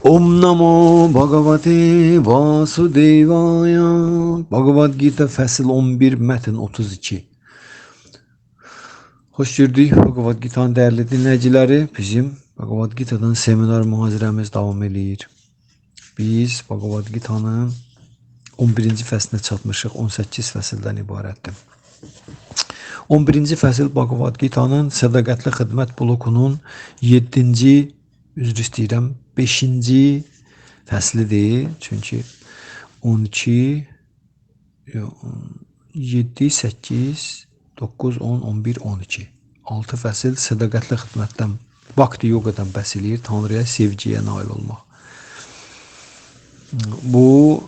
Om Namo Bhagavate Vasudevaya. Bhagavad Gita fəsil 11, mətn 32. Xoş gördük Bhagavad Gita'nın dəyərli dinləyiciləri. Bizim Bhagavad Gita'dan seminar mühazirəmiz davam eləyir. Biz Bhagavad Gita'nın 11-ci fəslinə çatmışıq. 18 fəsildən ibarətdir. 11-ci fəsil Bhagavad Gita'nın sədaqətli xidmət blokunun 7-ci, üzr istəyirəm, 5-ci fəslidir. Çünki 12, 7, 8, 9, 10, 11, 12. 6 fəsil sədaqətli xidmətdən, Bhakti yogadan bəhs eləyir, Tanrıya sevgiyə nail olmaq. Bu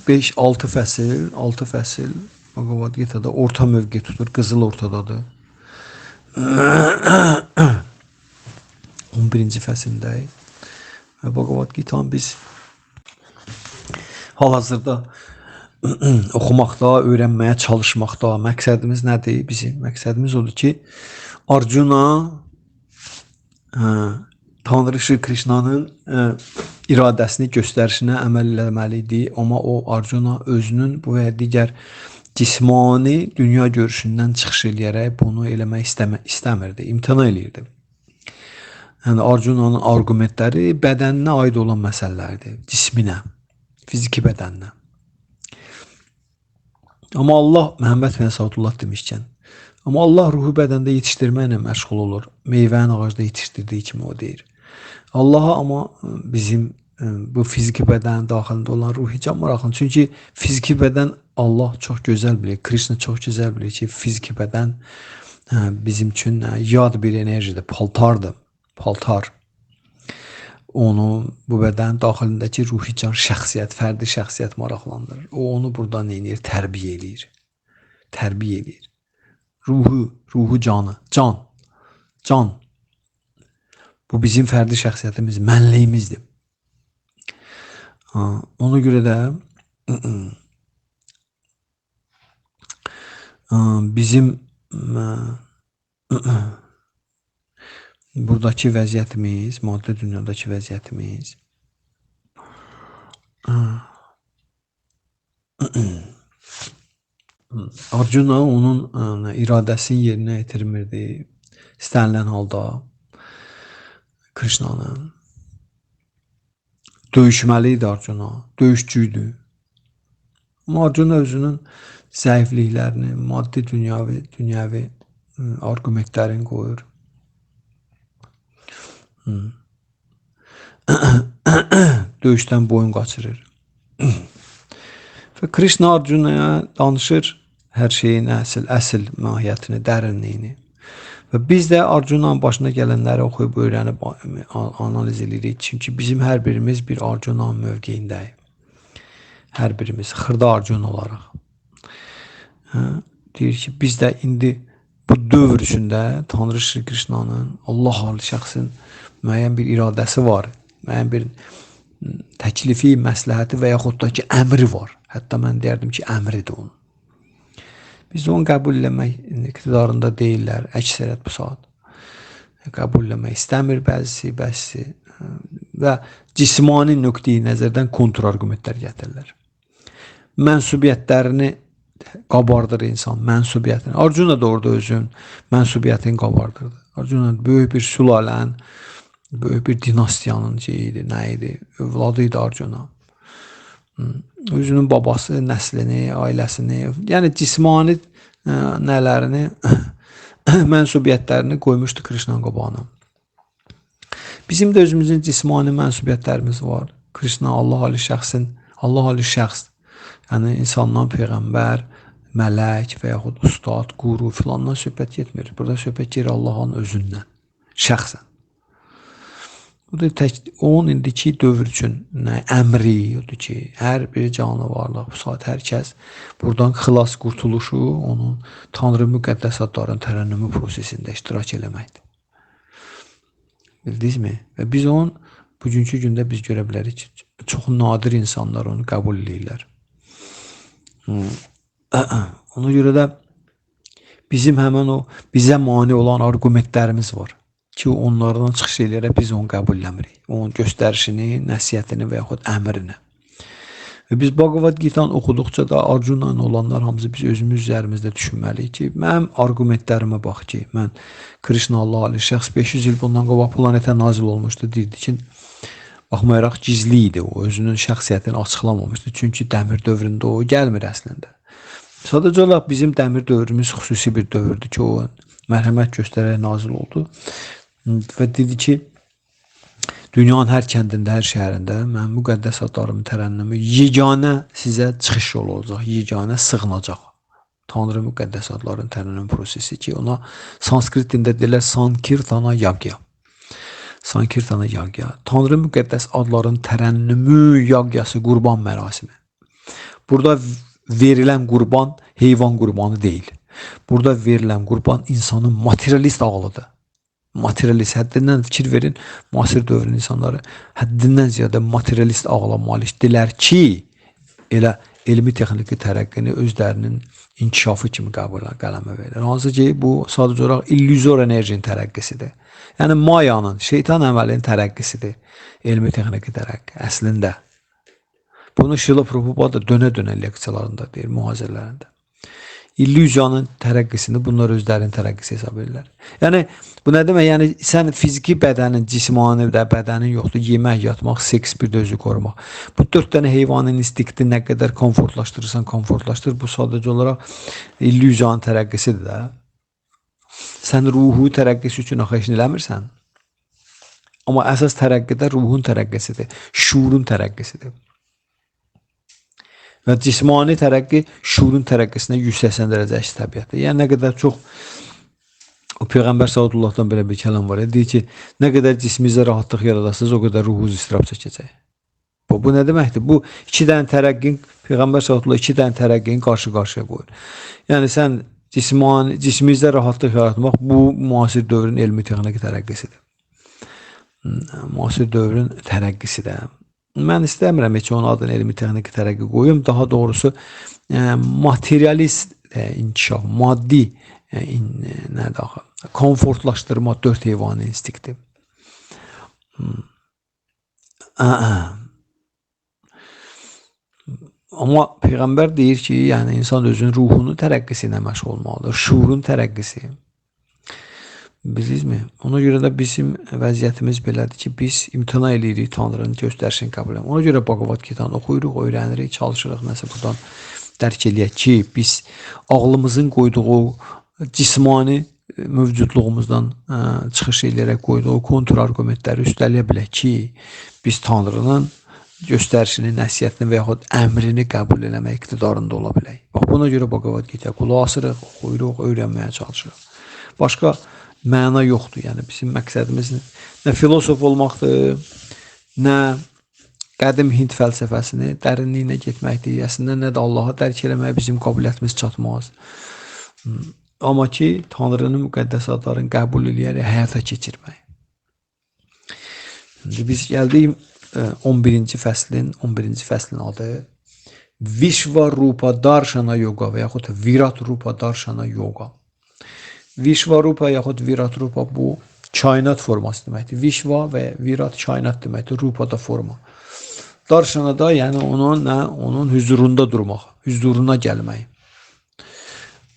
5-6 fəsil, 6 fəsil Bhagavad Gita'da orta mövqe tutur, qızıl ortadadır. 11-ci fəslindəyik. Və Bhagavad Gita'nı biz hal-hazırda oxumaqda, öyrənməyə çalışmaqda məqsədimiz nədir bizim? Məqsədimiz odur ki, Arjuna Tanrı Şri Krishna'nın iradəsini, göstərişinə əməl eləməli idi. Amma o Arjuna özünün bu və digər cismani dünya görüşündən çıxış eləyərək bunu eləmək istəmirdi, imtina eləyirdi. Yəni Arjuna'nın arqumentləri bədəninə aid olan məsələlərdir, cisminə, fiziki bədəninə. Amma Allah, Məhəmməd bin Sadullah demişkən, amma Allah ruhu bədəndə yetişdirməklə məşğul olur. Meyvəni ağacda yetişdirdiyi kimi o deyir. Allaha amma bizim bu fiziki bədənin daxilində olan ruhi can maraqlıdır. Çünki fiziki bədən Allah çox gözəl bilir, Krishna çox gözəl bilir ki, fiziki bədən bizim üçün yad bir enerjidir, paltardır. Paltar. Onu bu bədən daxilindəki ruhi can şəxsiyyət, fərdi şəxsiyyət maraqlandırır. O onu burada nə edir? Tərbiyə eləyir. Tərbiyə eləyir. Ruhu, canı, can. Can. Bu bizim fərdi şəxsiyyətimiz, mənliyimizdir. Ona görə də bizim buradakı vəziyyətimiz, maddi dünyadakı vəziyyətimiz Arjuna onun iradəsini yerinə yetirmirdi istənilən halda Krishna'nın. Döyüşməli idi Arjuna, döyüşçü idi. Amma Arjuna özünün zəifliklərini, maddi dünyəvi arqumentlərini qoyur. Döyüşdən boyun qaçırır. Və Krishna Arjunaya danışır hər şeyin əsl mahiyyətini, dərinliyini. Və biz də Arjunanın başına gələnləri oxuyub, öyrənib, analiz edirik. Çünki bizim hər birimiz bir Arjunanın mövqeyindəyik. Hər birimiz xırda Arjuna olaraq. Deyir ki, biz də indi bu dövr içində Tanrı Şri Krishna'nın, Allah ali şəxsin müəyyən bir iradəsi var, müəyyən bir təklifi, məsləhəti və yaxud da ki, əmri var. Hətta mən deyərdim ki, əmridir onun. Biz onu qəbul eləmək iqtidarında deyirlər, əksəriyyət bu saat. Qəbul eləmək istəmir bəzisi və cismani nöqteyi nəzərdən kontrargumentlər gətirirlər. Mənsubiyyətlərini qabardır insan, mənsubiyyətini. Arjuna da orada özünün mənsubiyyətini qabardırdı. Arjuna böyük bir sülalənin, böyük bir dinastiyanın şeyi idi, nə idi, övladı idi Arjuna. Özünün babası, nəslini, ailəsini, yəni cismani nələrini, mənsubiyyətlərini qoymuşdu Krishnanın qabağına. Bizim də özümüzün cismani mənsubiyyətlərimiz var. Krishna Allah ali şəxsin, Allah ali şəxs, yəni insandan peyğəmbər, mələk və yaxud ustad, quru filandan söhbət getmir. Burada söhbət gedir Allahın özündən, şəxsən. Bu da tək onun indiki dövr üçün nə əmri odur ki, hər bir canlı varlıq, bu saat hər kəs buradan xilas qurtuluşu onun Tanrı müqəddəs adların tərənnümü prosesində iştirak eləməkdir. Bildinizmi? Və biz onun bugünkü gündə biz görə bilərik ki, çox nadir insanlar onu qəbul eləyirlər. Ona görə də bizim həmin o bizə mane olan arqumentlərimiz var. ki, onlardan çıxış eləyərək biz onu qəbulləmirik. Onun göstərişini, nəsihətini və yaxud əmrini. Və biz Bhagavad Gita-nı oxuduqca da Arjuna ilə olanlar hamısı biz özümüz üzərimizdə düşünməliyik ki, mənim arqumentlərimə bax ki, mən Krishna Allah ali şəxs 500 il bundan qabaq planetə nazil olmuşdu, deyirdi ki, baxmayaraq gizli idi o, özünün şəxsiyyətini açıqlamamışdı. Çünki dəmir dövründə o gəlmir əslində. Sadəcə olaraq bizim dəmir dövrümüz xüsusi bir dövrdür ki, o mərhəmət göstərərək nazil oldu və dedi ki, dünyanın hər kəndində, hər şəhərində mənim müqəddəs adlarımın tərənnümü yeganə sizə çıxış yolu olacaq, yeganə sığınacaq. Tanrı müqəddəs adların tərənnüm prosesi ki, ona Sanskrit dilində deyirlər Sankirtana Yagya. Sankirtana Yagya. Tanrı müqəddəs adların tərənnümü yagyası, qurban mərasimi. Burada verilən qurban heyvan qurbanı deyil. Burada verilən qurban insanın materialist ağlıdır. Materialist, həddindən fikir verin, müasir dövrün insanları həddindən ziyadə materialist ağla malikdirlər ki, elə elmi texniki tərəqqini özlərinin inkişafı kimi qəbul qələmə verir. Hansı ki, bu sadəcə olaraq illüzor enerjinin tərəqqisidir. Yəni mayanın, şeytan əməlinin tərəqqisidir. Elmi texniki tərəqqi əslində. Bunu Şrila Prabhupada dönə-dönə leksiyalarında deyir, mühazirələrində. İllüziyanın tərəqqisini bunlar özlərinin tərəqqisi hesab edirlər. Yəni bu nə demək? Yəni sən fiziki bədənin, cismani də bədənin yoxdur. Yemək, yatmaq, seks, bir də özü qorumaq. Bu 4 dənə heyvanın instinkti nə qədər komfortlaşdırırsan, komfortlaşdır. Bu sadəcə olaraq illüziyanın tərəqqisidir də. Sən ruhu tərəqqisi üçün axı heç nə eləmirsən. Amma əsas tərəqqi də ruhun tərəqqisidir, şuurun tərəqqisidir. Və cismani tərəqqi şuurun tərəqqisinə 180 dərəcə əks təbiətdir. Yəni nə qədər çox o Peyğəmbər sallallahu belə bir kəlam var. Deyir ki, nə qədər cisminizdə rahatlıq yaradasınız, o qədər ruhunuz istirab çəkəcək. Bu nə deməkdir? Bu iki dənə tərəqqin Peyğəmbər sallallahu iki dənə tərəqqini qarşı-qarşıya qoyur. Yəni sən cismani cisminizdə rahatlıq yaratmaq bu müasir dövrün elmi texniki tərəqqisidir. Müasir dövrün tərəqqisidir. Mən istəmirəm heç onun adını elmi texniki tərəqqi qoyum. Daha doğrusu materialist inkişaf, maddi nədir axı? Komfortlaşdırma dörd heyvanın instinkti. Amma Peyğəmbər deyir ki, yəni insan özünün ruhunun tərəqqisi ilə məşğul olmalıdır, şuurun tərəqqisi. Bilirsinizmi? Ona görə də bizim vəziyyətimiz belədir ki, biz imtina eləyirik Tanrının göstərişini qəbul etmək. Ona görə Bhagavad Gita-nı oxuyuruq, öyrənirik, çalışırıq nəsə buradan dərk eləyək ki, biz ağlımızın qoyduğu cismani mövcudluğumuzdan çıxış eləyərək qoyduğu kontrargumentləri üstələyə bilək ki, biz Tanrının göstərişini, nəsihətini və yaxud əmrini qəbul eləmək iqtidarında ola bilək. Bax, buna görə Bhagavad Gita qulaq asırıq, oxuyuruq, öyrənməyə çalışırıq. Başqa məna yoxdur. Yəni bizim məqsədimiz nə filosof olmaqdır, nə qədim Hind fəlsəfəsini dərinliyinə getməkdir. Əslində nə də Allahı dərk eləməyə bizim qabiliyyətimiz çatmaz. Amma ki, Tanrının müqəddəs adlarını qəbul eləyərək həyata keçirmək. İndi biz gəldik 11-ci fəslin, 11-ci fəslin adı Vishva Rupa Darshana Yoga və yaxud Virat Rupa Darshana Yoga. Vishvarupa yaxud Virat Rupa bu kainat forması deməkdir. Vishva və Virat kainat deməkdir. Rupa da forma. Darshana da yəni onun nə? Onun huzurunda durmaq, huzuruna gəlmək.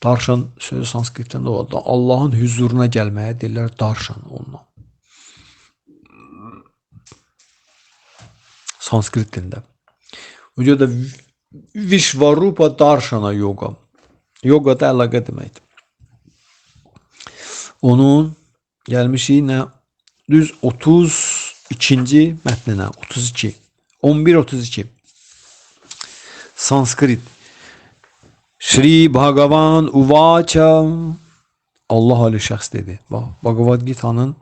Darshan sözü Sanskritdən də olar. Allahın huzuruna gəlməyə deyirlər darshan onunla. Sanskrit dilində. O görə də Vishvarupa Darshana Yoga. Yoga da əlaqə deməkdir. Onun gəlmişik nə? Düz 32-ci mətninə, 32. 11-32. Sanskrit. Shri Bhagavan Uvacha. Allah ali şəxs dedi. Bax, Bhagavad Gita'nın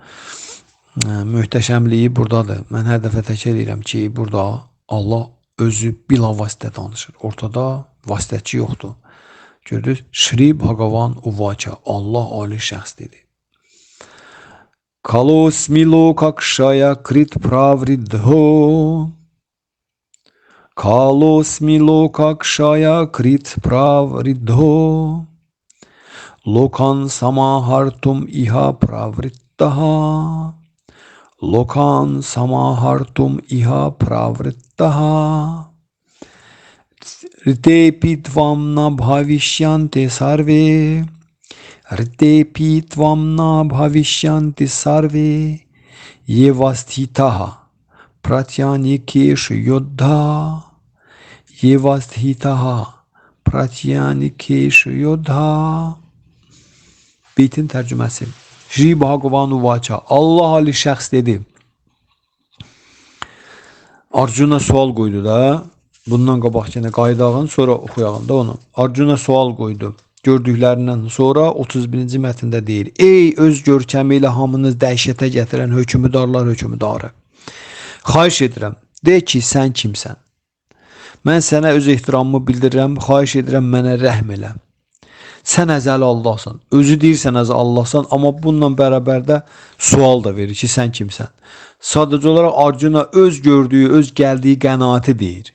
möhtəşəmliyi buradadır. Mən hər dəfə təkrar edirəm ki, burada Allah özü bilavasitə danışır. Ortada vasitəçi yoxdur. Gördünüz? Shri Bhagavan Uvacha. Allah ali şəxs dedi. Kalosmi lokakshaya krit pravridho. Kalosmi lokakshaya krit pravridho. Lokan samahartum iha pravrit pravrittaha lokan samahartum iha pravrittaha ritepi tvam na bhavishyanti sarve ritepi tvam na bhavishyanti sarve yevasthitaha pratyanikeshu yodha yevasthitaha pratyanikeshu yodha. Beytin tərcüməsi. Shri Bhagavan Uvacha. Allah ali şəxs dedi. Arjuna sual qoydu da. Bundan qabaq yenə qayıdağın, sonra oxuyağın da onu. Arjuna sual qoydu. Gördüklərindən sonra 31-ci mətndə deyir. Ey öz görkəmi ilə hamını dəhşətə gətirən hökmdarlar hökmdarı. Xahiş edirəm, de ki, sən kimsən? Mən sənə öz ehtiramımı bildirirəm, xahiş edirəm, mənə rəhm elə. Sən əzəli Allahsan. Özü deyirsən əzəli Allahsan, amma bununla bərabər də sual da verir ki, sən kimsən? Sadəcə olaraq Arjuna öz gördüyü, öz gəldiyi qənaəti deyir.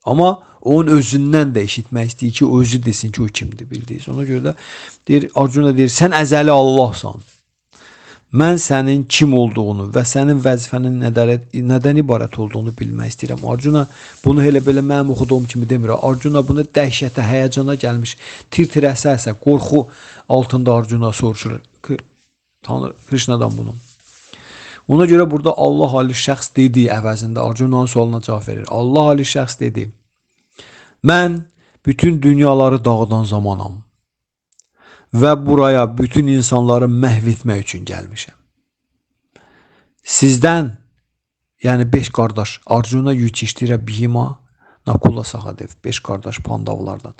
Amma onun özündən də eşitmək istəyir ki, o özü desin ki, o kimdir, bildiniz. Ona görə də deyir, Arjuna deyir, sən əzəli Allahsan. Mən sənin kim olduğunu və sənin vəzifənin nədən ibarət olduğunu bilmək istəyirəm. Arjuna bunu elə belə mənim oxuduğum kimi demir. Arjuna bunu dəhşətə, həyəcana gəlmiş, tir-tir əsə-əsə, qorxu altında Arjuna soruşur. Tanrı Krishnadan bunu. Ona görə burada Allah ali şəxs dediyi əvəzində Arjunanın sualına cavab verir. Allah ali şəxs dedi. Mən bütün dünyaları dağıdan zamanam və buraya bütün insanları məhv etmək üçün gəlmişəm. Sizdən, yəni 5 qardaş, Arjuna, Yudhishthira, Bhima, Nakula, Sahadev, 5 qardaş Pandavlardan.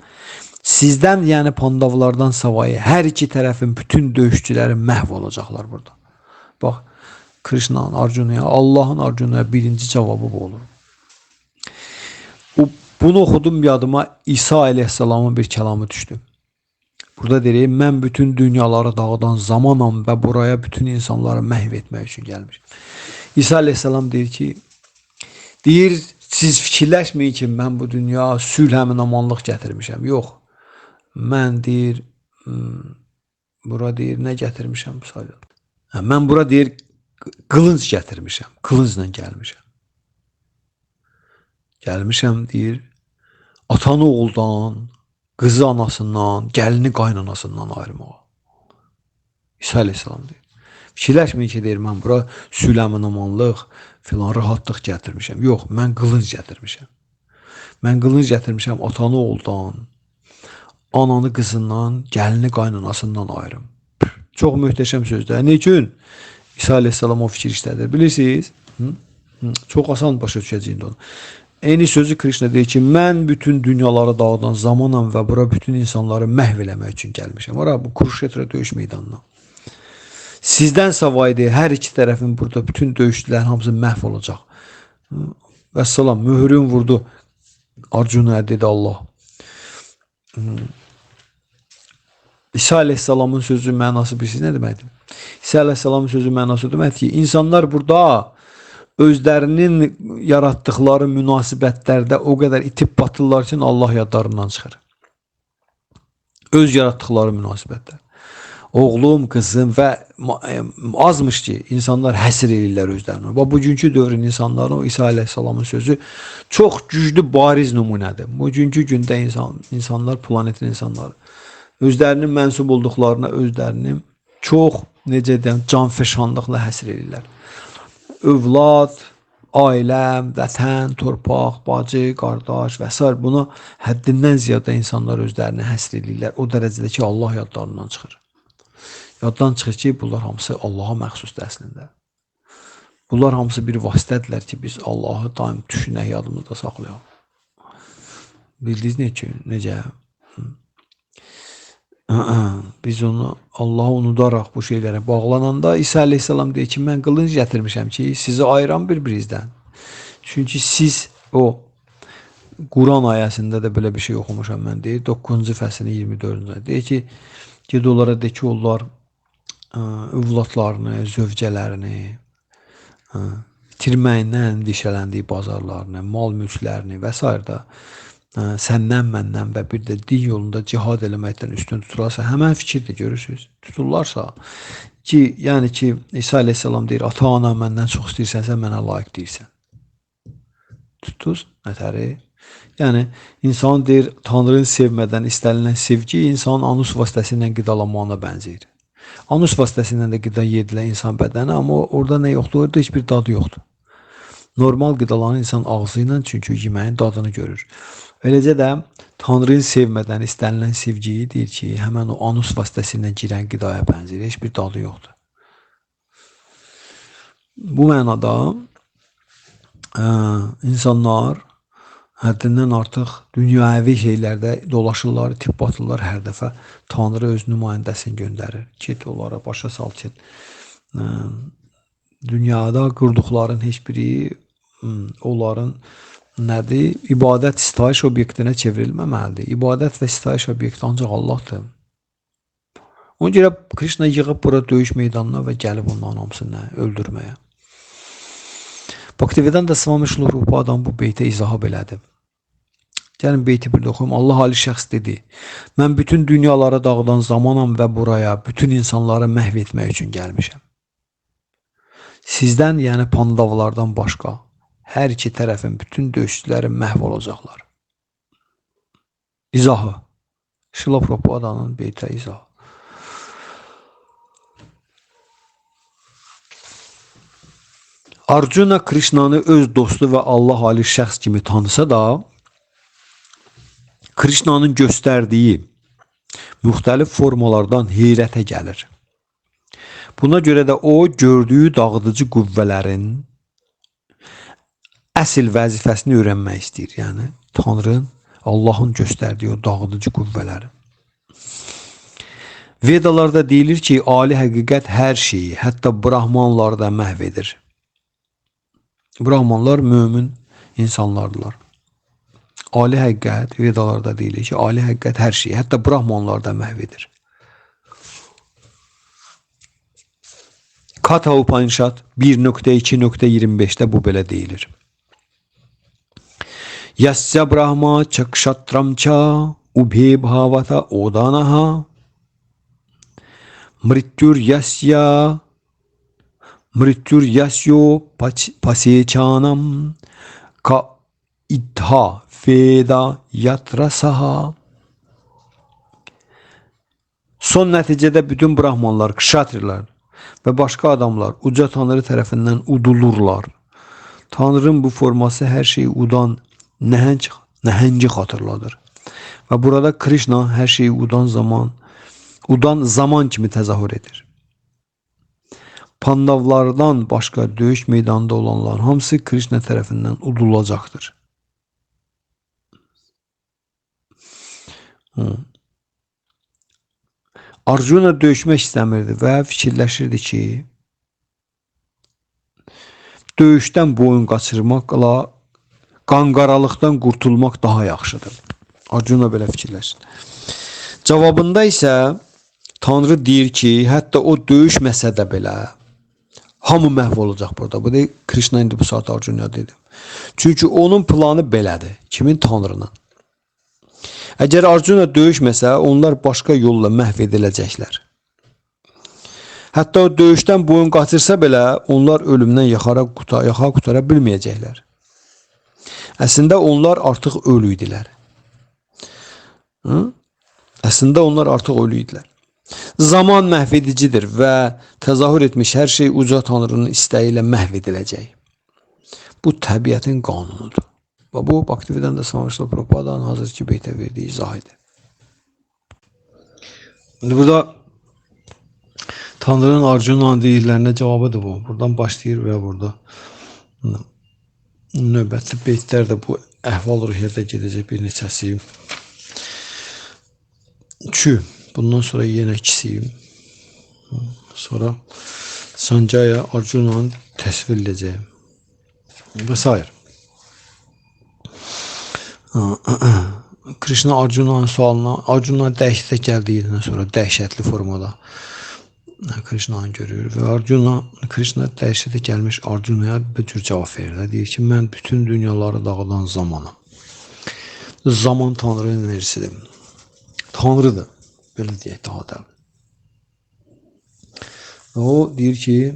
Sizdən, yəni Pandavlardan savayı hər iki tərəfin bütün döyüşçüləri məhv olacaqlar burada. Bax, Krishna'nın Arjuna'ya, Allahın Arjuna'ya birinci cavabı bu olur. Bunu oxudum, yadıma İsa əleyhissalamın bir kəlamı düşdü. Burada deyir, mən bütün dünyaları dağıdan zamanam və buraya bütün insanları məhv etmək üçün gəlmişəm. İsa əleyhissalam deyir ki, deyir, siz fikirləşməyin ki, mən bu dünya sülh, əmin-amanlıq gətirmişəm. Yox, mən deyir, bura deyir, nə gətirmişəm? Mən bura deyir, qılınc gətirmişəm, qılıncla gəlmişəm. Gəlmişəm, deyir, atanı oğuldan, qızı anasından, gəlini qaynanasından ayırmağa. İsa əleyhissalam deyir. Fikirləşməyin ki, deyir, mən bura sülh, əmin-amanlıq, filan rahatlıq gətirmişəm. Yox, mən qılınc gətirmişəm. Mən qılınc gətirmişəm atanı oğuldan, ananı qızından, gəlini qaynanasından ayırım. Çox möhtəşəm sözdür. Nə üçün? İsa əleyhissalam o fikir işlədir. Bilirsiniz? Çox asan başa düşəcəyik onu. Eyni sözü Krishna deyir ki, mən bütün dünyaları dağıdan zamanam və bura bütün insanları məhv eləmək üçün gəlmişəm. Ora bu Kurukshetra döyüş meydanına. Sizdən savayı deyir, hər iki tərəfin burada bütün döyüşçülərin hamısı məhv olacaq. Vəssalam, mühürün vurdu Arjuna'ya, dedi Allah. İsa əleyhissalamın sözü mənası bilirsiniz nə deməkdir? İsa əleyhissalamın sözü mənası deməkdir ki, insanlar burada özlərinin yaratdıqları münasibətlərdə o qədər itib batırlar ki, Allah yadlarından çıxır. Öz yaratdıqları münasibətlər. Oğlum, qızım və azmış ki, insanlar həsr eləyirlər özlərini. Və bugünkü dövrün insanların o İsa əleyhissalamın sözü çox güclü, bariz nümunədir. Bugünkü gündə insanlar, planetin insanları özlərinin mənsub olduqlarına özlərini çox, necə deyəm, canfəşanlıqla həsr eləyirlər. Övlad, ailəm, vətən, torpaq, bacı, qardaş və s. Buna həddindən ziyadə insanlar özlərini həsr eləyirlər. O dərəcədə ki, Allah yadlarından çıxır. Yaddan çıxır ki, bunlar hamısı Allaha məxsusdur əslində. Bunlar hamısı bir vasitədirlər ki, biz Allahı daim düşünək, yadımızda saxlayaq. Bildiniz necə? Necə? Biz onu Allahı unudaraq bu şeylərə bağlananda İsa əleyhissalam deyir ki, mən qılınc gətirmişəm ki, sizi ayıram bir-birinizdən. Çünki siz o Quran ayəsində də belə bir şey oxumuşam mən, deyir, 9-cu fəslin 24-cü ayə. Deyir ki, ged onlara de ki, onlar övladlarını, zövcələrini, itirməyindən endişələndiyi bazarlarını, mal mülklərini və s. də səndən, məndən və bir də din yolunda cihad eləməkdən üstün tutularsa, həmən fikirdir, görürsünüz. Tuturlarsa ki, yəni ki, İsa əleyhissalam deyir, ata-ana məndən çox istəyirsənsə, mənə layiq deyirsən. Tutdunuz nətəri? Yəni, insan deyir, Tanrını sevmədən istənilən sevgi insanın anus vasitəsilə qidalanmağına bənzəyir. Anus vasitəsilə də qida yedilən insan bədəni, amma orada nə yoxdur? Orada heç bir dadı yoxdur. Normal qidalanan insan ağzı ilə, çünki yeməyin dadını görür. Eləcə də Tanrını sevmədən istənilən sevgiyi deyir ki, həmən o anus vasitəsilə girən qidaya bənzəyir. Heç bir dadı yoxdur. Bu mənada insanlar həddindən artıq dünyəvi şeylərdə dolaşırlar, itib batırlar hər dəfə. Tanrı öz nümayəndəsini göndərir. Get onlara başa sal ki, dünyada qurduqların heç biri onların nədir? İbadət, sitayiş obyektinə çevrilməməlidir. İbadət və sitayiş obyekti ancaq Allahdır. Ona görə Krishna yığıb bura döyüş meydanına və gəlib onların hamısını öldürməyə. Bhaktivedanta Swami Şrila Prabhupada'nın bu beytə izahı belədir. Gəlin beyti bir də oxuyum. Allah ali şəxs dedi: Mən bütün dünyalara dağıdan zamanam və buraya bütün insanları məhv etmək üçün gəlmişəm. Sizdən, yəni Pandavlardan başqa hər iki tərəfin bütün döyüşçüləri məhv olacaqlar. İzahı. Şrila Prabhupada'nın beytə izahı. Arjuna Krishnanı öz dostu və Allah ali şəxs kimi tanısa da, Krishnanın göstərdiyi müxtəlif formalardan heyrətə gəlir. Buna görə də o, gördüyü dağıdıcı qüvvələrin əsl vəzifəsini öyrənmək istəyir. Yəni, Tanrının, Allahın göstərdiyi o dağıdıcı qüvvələri. Vedalarda deyilir ki, ali həqiqət hər şeyi, hətta brahmanları da məhv edir. Brahmanlar mömin insanlardılar. Ali həqiqət, Vedalarda deyilir ki, ali həqiqət hər şeyi, hətta brahmanları da məhv edir. Katha Upanishad 1.2.25-də bu belə deyilir. Yasya Brahma çakshatram ça ubhe bhavata odanaha mrityur yasya mrityur yasyo pasechanam ka idha veda yatrasaha. Son nəticədə bütün brahmanlar, kşatrilər və başqa adamlar uca Tanrı tərəfindən udulurlar. Tanrının bu forması hər şeyi udan nəhəngi xatırladır. Və burada Krishna hər şeyi udan zaman kimi təzahür edir. Pandavlardan başqa döyüş meydanında olanların hamısı Krishna tərəfindən udulacaqdır. Arjuna döyüşmək istəmirdi və fikirləşirdi ki, döyüşdən boyun qaçırmaqla qanqaralıqdan qurtulmaq daha yaxşıdır. Arjuna belə fikirləşir. Cavabında isə Tanrı deyir ki, hətta o döyüşməsə də belə hamı məhv olacaq burada. Bu da Krishna indi bu saat Arjunaya dedi. Çünki onun planı belədir. Kimin? Tanrının. Əgər Arjuna döyüşməsə, onlar başqa yolla məhv ediləcəklər. Hətta o döyüşdən boyun qaçırsa belə, onlar ölümdən yaxa qutara bilməyəcəklər. Əslində onlar artıq ölü idilər. Əslində onlar artıq ölü idilər. Zaman məhv edicidir və təzahür etmiş hər şey uca Tanrının istəyi ilə məhv ediləcək. Bu təbiətin qanunudur. Və bu Bhaktivedanta Swami Şrila Prabhupada'nın hazırki beytə verdiyi izah idi. İndi burada Tanrının Arjuna'nın deyirlərinə cavabıdır bu. Buradan başlayır və burada növbəti beytlər də bu əhval-ruhiyyədə gedəcək bir neçəsi. 2. Bundan sonra yenə ikisi. Sonra Sanjaya Arjuna'nın təsvir edəcək. Və s. Krishna Arjuna'nın sualına, Arjuna dəhşətə gəldiyindən sonra dəhşətli formada Krishna'nı görür və Arjuna, Krishna dəhşətə gəlmiş Arjunaya bir cür cavab verir. Deyir ki, mən bütün dünyaları dağıdan zamanam. Zaman Tanrının enerjisidir. Tanrıdır, belə deyək daha da. O deyir ki,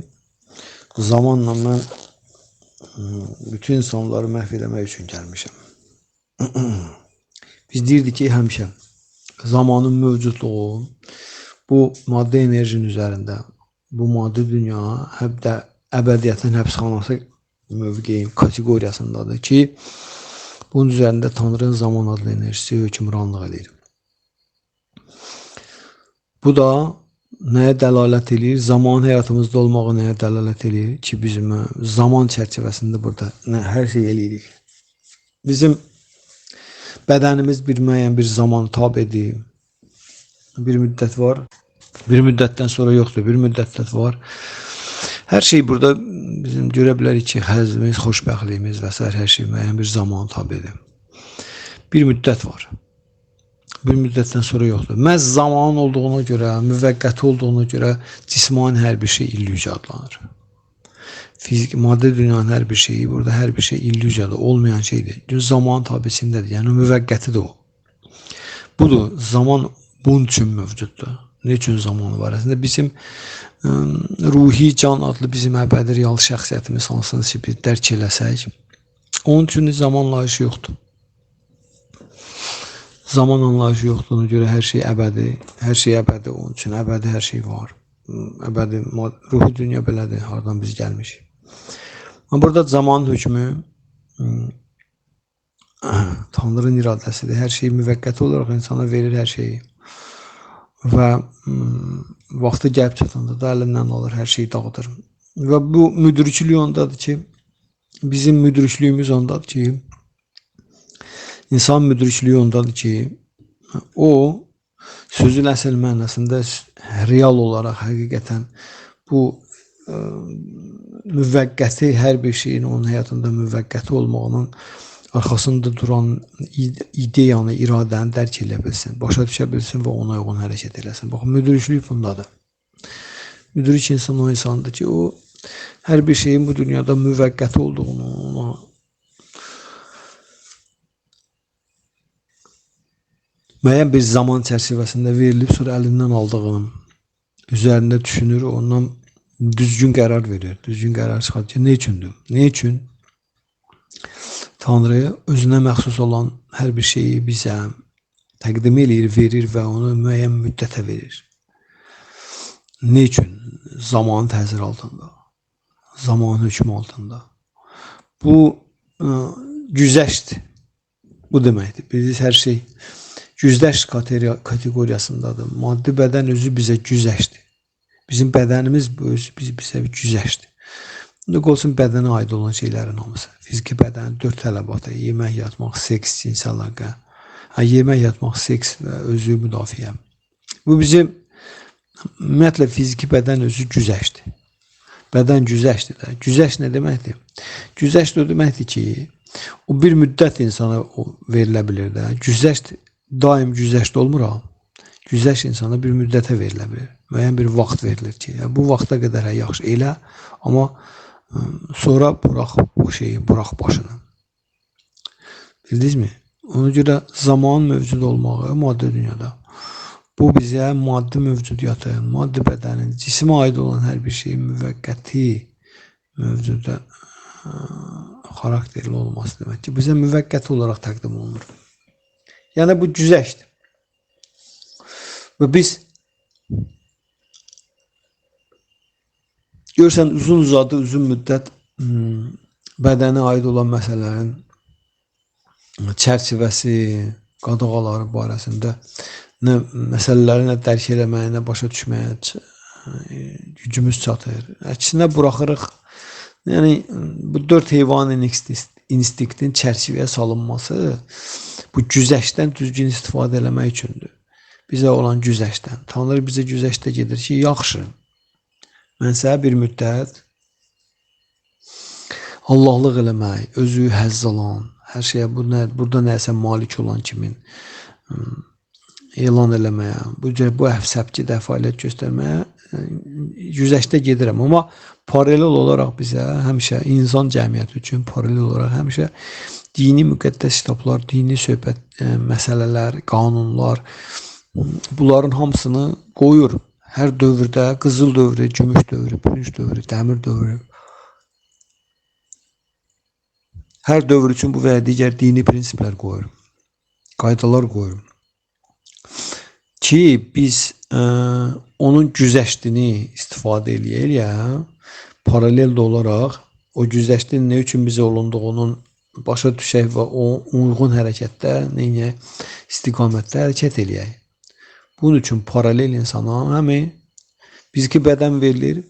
zamanla mən bütün insanları məhv eləmək üçün gəlmişəm. Biz deyirdik ki, həmişə zamanın mövcudluğu bu maddi enerjinin üzərində, bu maddi dünya həm də əbədiyyətin həbsxanası mövqeyi kateqoriyasındadır ki, bunun üzərində Tanrının zaman adlı enerjisi hökmranlıq edir. Bu da nəyə dəlalət eləyir? Zaman həyatımızda olmağı nəyə dəlalət eləyir ki, bizim zaman çərçivəsində burada hər şey eləyirik. Bizim bədənimiz bir müəyyən bir zaman tabedir. Bir müddət var, bir müddətdən sonra yoxdur, bir müddətdə var. Hər şey burada bizim görə bilərik ki, həzzimiz, xoşbəxtliyimiz və s. hər şey müəyyən bir zaman tabedir. Bir müddət var. Bir müddətdən sonra yoxdur. Məhz zaman olduğuna görə, müvəqqəti olduğuna görə cismani hər bir şey illüziya adlanır. Fizik, maddi dünyanın hər bir şeyi, burada hər bir şey illüziyadır, olmayan şeydir. Zaman tabesindədir, yəni müvəqqətidir o. Budur, zaman bunun üçün mövcuddur. Nə üçün zamanı var? Əslində bizim ruhi can adlı bizim əbədi real şəxsiyyətimiz hansını ki, biz dərk eləsək, onun üçün zaman anlayışı yoxdur. Zaman anlayışı yoxdur, ona görə hər şey əbədi, hər şey əbədi, onun üçün əbədi hər şey var. Əbədi, ruhi dünya belədir, hardan biz gəlmişik. Amma burada zamanın hökmü Tanrının iradəsidir. Hər şeyi müvəqqəti olaraq insana verir hər şeyi. Və vaxtı gəlib çatanda da əlindən alır, hər şeyi dağıdır. Və bu müdriklik ondadır ki, bizim müdrikliyimiz ondadır ki, insan müdrikliyi ondadır ki, o sözün əsl mənasında real olaraq həqiqətən bu müvəqqəti hər bir şeyin onun həyatında müvəqqəti olmağının arxasında duran ideyanı, iradəni dərk eləyə bilsin, başa düşə bilsin və ona uyğun hərəkət eləsin. Baxın, müdriklik bundadır. Müdrik insan o insandır ki, o hər bir şeyin bu dünyada müvəqqəti olduğunu, ona müəyyən bir zaman çərçivəsində verilib, sonra əlindən aldığını üzərində düşünür, ondan düzgün qərar verir, düzgün qərar çıxardır ki, nə üçündür? Nə üçün? Tanrı özünə məxsus olan hər bir şeyi bizə təqdim eləyir, verir və onu müəyyən müddətə verir. Nə üçün? Zamanın təsiri altında, zamanın hökmü altında. Bu güzəşt, bu deməkdir. Bilirsiniz, hər şey güzəşt kateqoriyasındadır. Maddi bədən özü bizə güzəştdir. Bizim bədənimiz özü bizə bir güzəştdir. İndi olsun bədənə aid olan şeylərin hamısı. Fiziki bədənin 4 tələbatı: yemək, yatmaq, seks, cinsi əlaqə. Yemək, yatmaq, seks və özü müdafiə. Bu bizim ümumiyyətlə fiziki bədən özü güzəştdir. Bədən güzəştdir də. Güzəşt nə deməkdir? Güzəşt o deməkdir ki, o bir müddət insana verilə bilir də. Güzəşt daim güzəşt olmur ha. Güzəşt insana bir müddətə verilə bilir. Müəyyən bir vaxt verilir ki, bu vaxta qədər yaxşı elə, amma sonra bırax bu şeyi, bırax başını. Bildinizmi? Ona görə zaman mövcud olmağı maddi dünyada. Bu bizə maddi mövcudiyyatın, maddi bədənin, cisimə aid olan hər bir şeyin müvəqqəti mövcuda xarakterli olması demək ki, bizə müvəqqəti olaraq təqdim olunur. Yəni bu güzəştdir. Və biz görürsən uzun uzadı, uzun müddət bədənə aid olan məsələlərin çərçivəsi, qadağaları barəsində nə məsələləri nə dərk eləməyə, nə başa düşməyə gücümüz çatır. Əksinə buraxırıq. Yəni bu 4 heyvan instinktin çərçivəyə salınması bu güzəştdən düzgün istifadə eləmək üçündür. Bizə olan güzəştdən. Tanrı bizə güzəştdə gedir ki, yaxşı, mən sənə bir müddət Allahlıq eləmək, özü həzz alan, hər şeyə burada nəsə malik olan kimin elan eləməyə, bu səbki də fəaliyyət göstərməyə güzəştdə gedirəm. Amma paralel olaraq bizə həmişə insan cəmiyyəti üçün paralel olaraq həmişə Dini müqəddəs kitablar, dini söhbət, məsələlər, qanunlar, bunların hamısını qoyur. Hər dövrdə qızıl dövrü, gümüş dövrü, bürünc dövrü, dəmir dövrü. Hər dövr üçün bu və ya digər dini prinsiplər qoyur, qaydalar qoyur. Ki biz onun güzəştini istifadə eləyək, paralel də olaraq o güzəştin nə üçün bizə olunduğunun başa düşək və o uyğun hərəkətdə, neyniyək, istiqamətdə hərəkət eləyək. Bunun üçün paralel insana həmi bizki bədən verilir.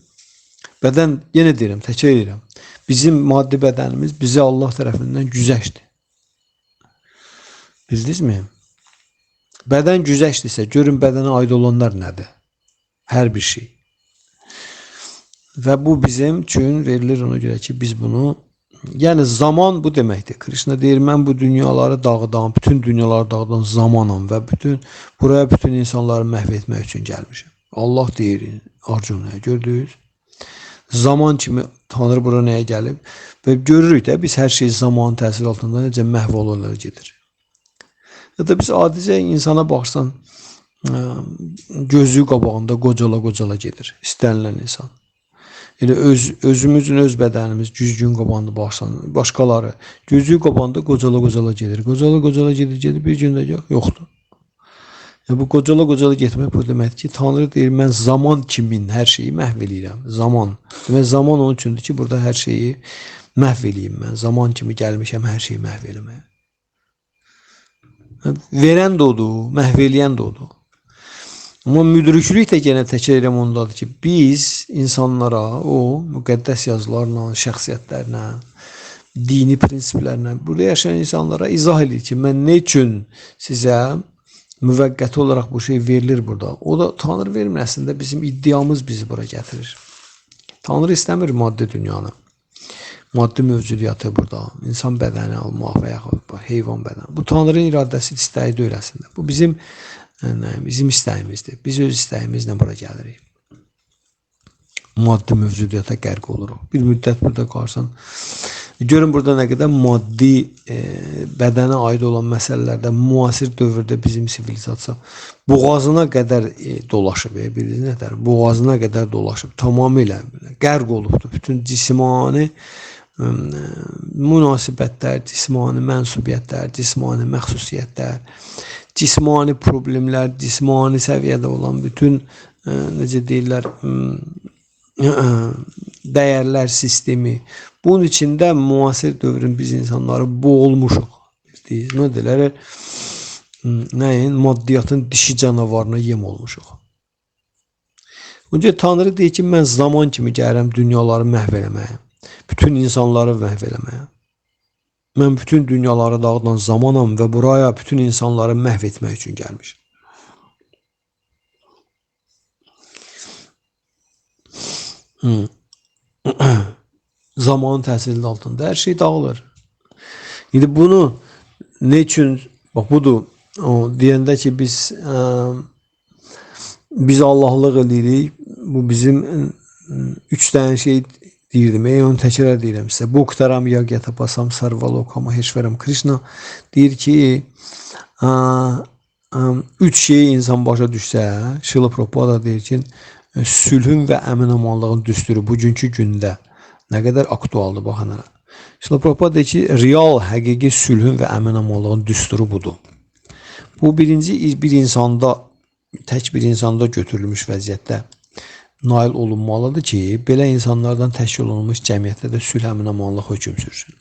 Bədən, yenə deyirəm, təkrar edirəm. Bizim maddi bədənimiz bizə Allah tərəfindən güzəştdir. Bildinizmi? Bədən güzəştdirsə, görün bədənə aid olanlar nədir? Hər bir şey. Və bu bizim üçün verilir ona görə ki, biz bunu, yəni zaman bu deməkdir. Krishna deyir, mən bu dünyaları dağıdan, bütün dünyaları dağıdan zamanam və bütün buraya bütün insanları məhv etmək üçün gəlmişəm. Allah deyir Arjunaya, gördünüz? Zaman kimi Tanrı bura nəyə gəlib? Və görürük də biz hər şey zamanın təsiri altında necə məhv olurlar gedir. Ya da biz adicə insana baxsan, gözü qabağında qocala-qocala gedir istənilən insan. Elə özümüzün öz bədənimiz güzgün qabağında baxsan, başqaları gözü qabağında qocala-qocala gedir. Qocala-qocala gedir, bir gündə yoxdur. Yəni, bu qocala-qocala getmək bu deməkdir ki, Tanrı deyir, mən zaman kimin hər şeyi məhv eləyirəm. Zaman. Demək, zaman onun üçündür ki, burada hər şeyi məhv eləyim mən. Zaman kimi gəlmişəm hər şeyi məhv eləməyə. Verən də odur, məhv eləyən də odur. Amma müdriklik də yenə təkrar edirəm ondadır ki, biz insanlara o müqəddəs yazılarla, şəxsiyyətlərlə, dini prinsiplərlə, burada yaşayan insanlara izah edir ki, mən nə üçün sizə müvəqqəti olaraq bu şey verilir burada. O da Tanrı vermir, əslində bizim iddiamız bizi bura gətirir. Tanrı istəmir maddi dünyanı, maddi mövcudiyyatı burada, insan bədəni almaq və yaxud heyvan bədəni. Bu Tanrının iradəsi, istəyi deyil əslində. Bu bizim istəyimizdir. Biz öz istəyimizlə bura gəlirik. Maddi mövcudiyyata qərq oluruq. Bir müddət burada qalsan, görün burada nə qədər maddi bədənə aid olan məsələlərdə müasir dövrdə bizim sivilizasiya boğazına qədər dolaşıb, bildiniz nətər? Boğazına qədər dolaşıb, tamamilə qərq olubdur. Bütün cismani münasibətlər, cismani mənsubiyyətlər, cismani məxsusiyyətlər, cismani problemlər, cismani səviyyədə olan bütün, necə deyirlər, dəyərlər sistemi. Bunun içində müasir dövrün biz insanları boğulmuşuq. Nə deyirlər? Nəyin? Maddiyyatın dişi canavarına yem olmuşuq. Ona görə Tanrı deyir ki, mən zaman kimi gəlirəm dünyaları məhv eləməyə, bütün insanları məhv eləməyə. Mən bütün dünyaları dağıdan zamanam və buraya bütün insanları məhv etmək üçün gəlmişəm. Zamanın təsirinin altında hər şey dağılır. İndi bunu nə üçün, bax budur, o, deyəndə ki, biz Allahlıq eləyirik, bu bizim üç dənə şey deyirdim, onu təkrar deyirəm sizə. Bhuktaram yagyatapasam sarvalokam maheshvaram. Krishna deyir ki, üç şeyi insan başa düşsə, Şrila Prabhupada deyir ki, sülhün və əmin-amanlığın düsturu bugünkü gündə nə qədər aktualdır, baxın hələ. Şrila Prabhupada deyir ki, real, həqiqi sülhün və əmin-amanlığın düsturu budur. Bu birinci bir insanda, tək bir insanda götürülmüş vəziyyətdə nail olunmalıdır ki, belə insanlardan təşkil olunmuş cəmiyyətdə də sülh, əmin-amanlıq hökm sürsün.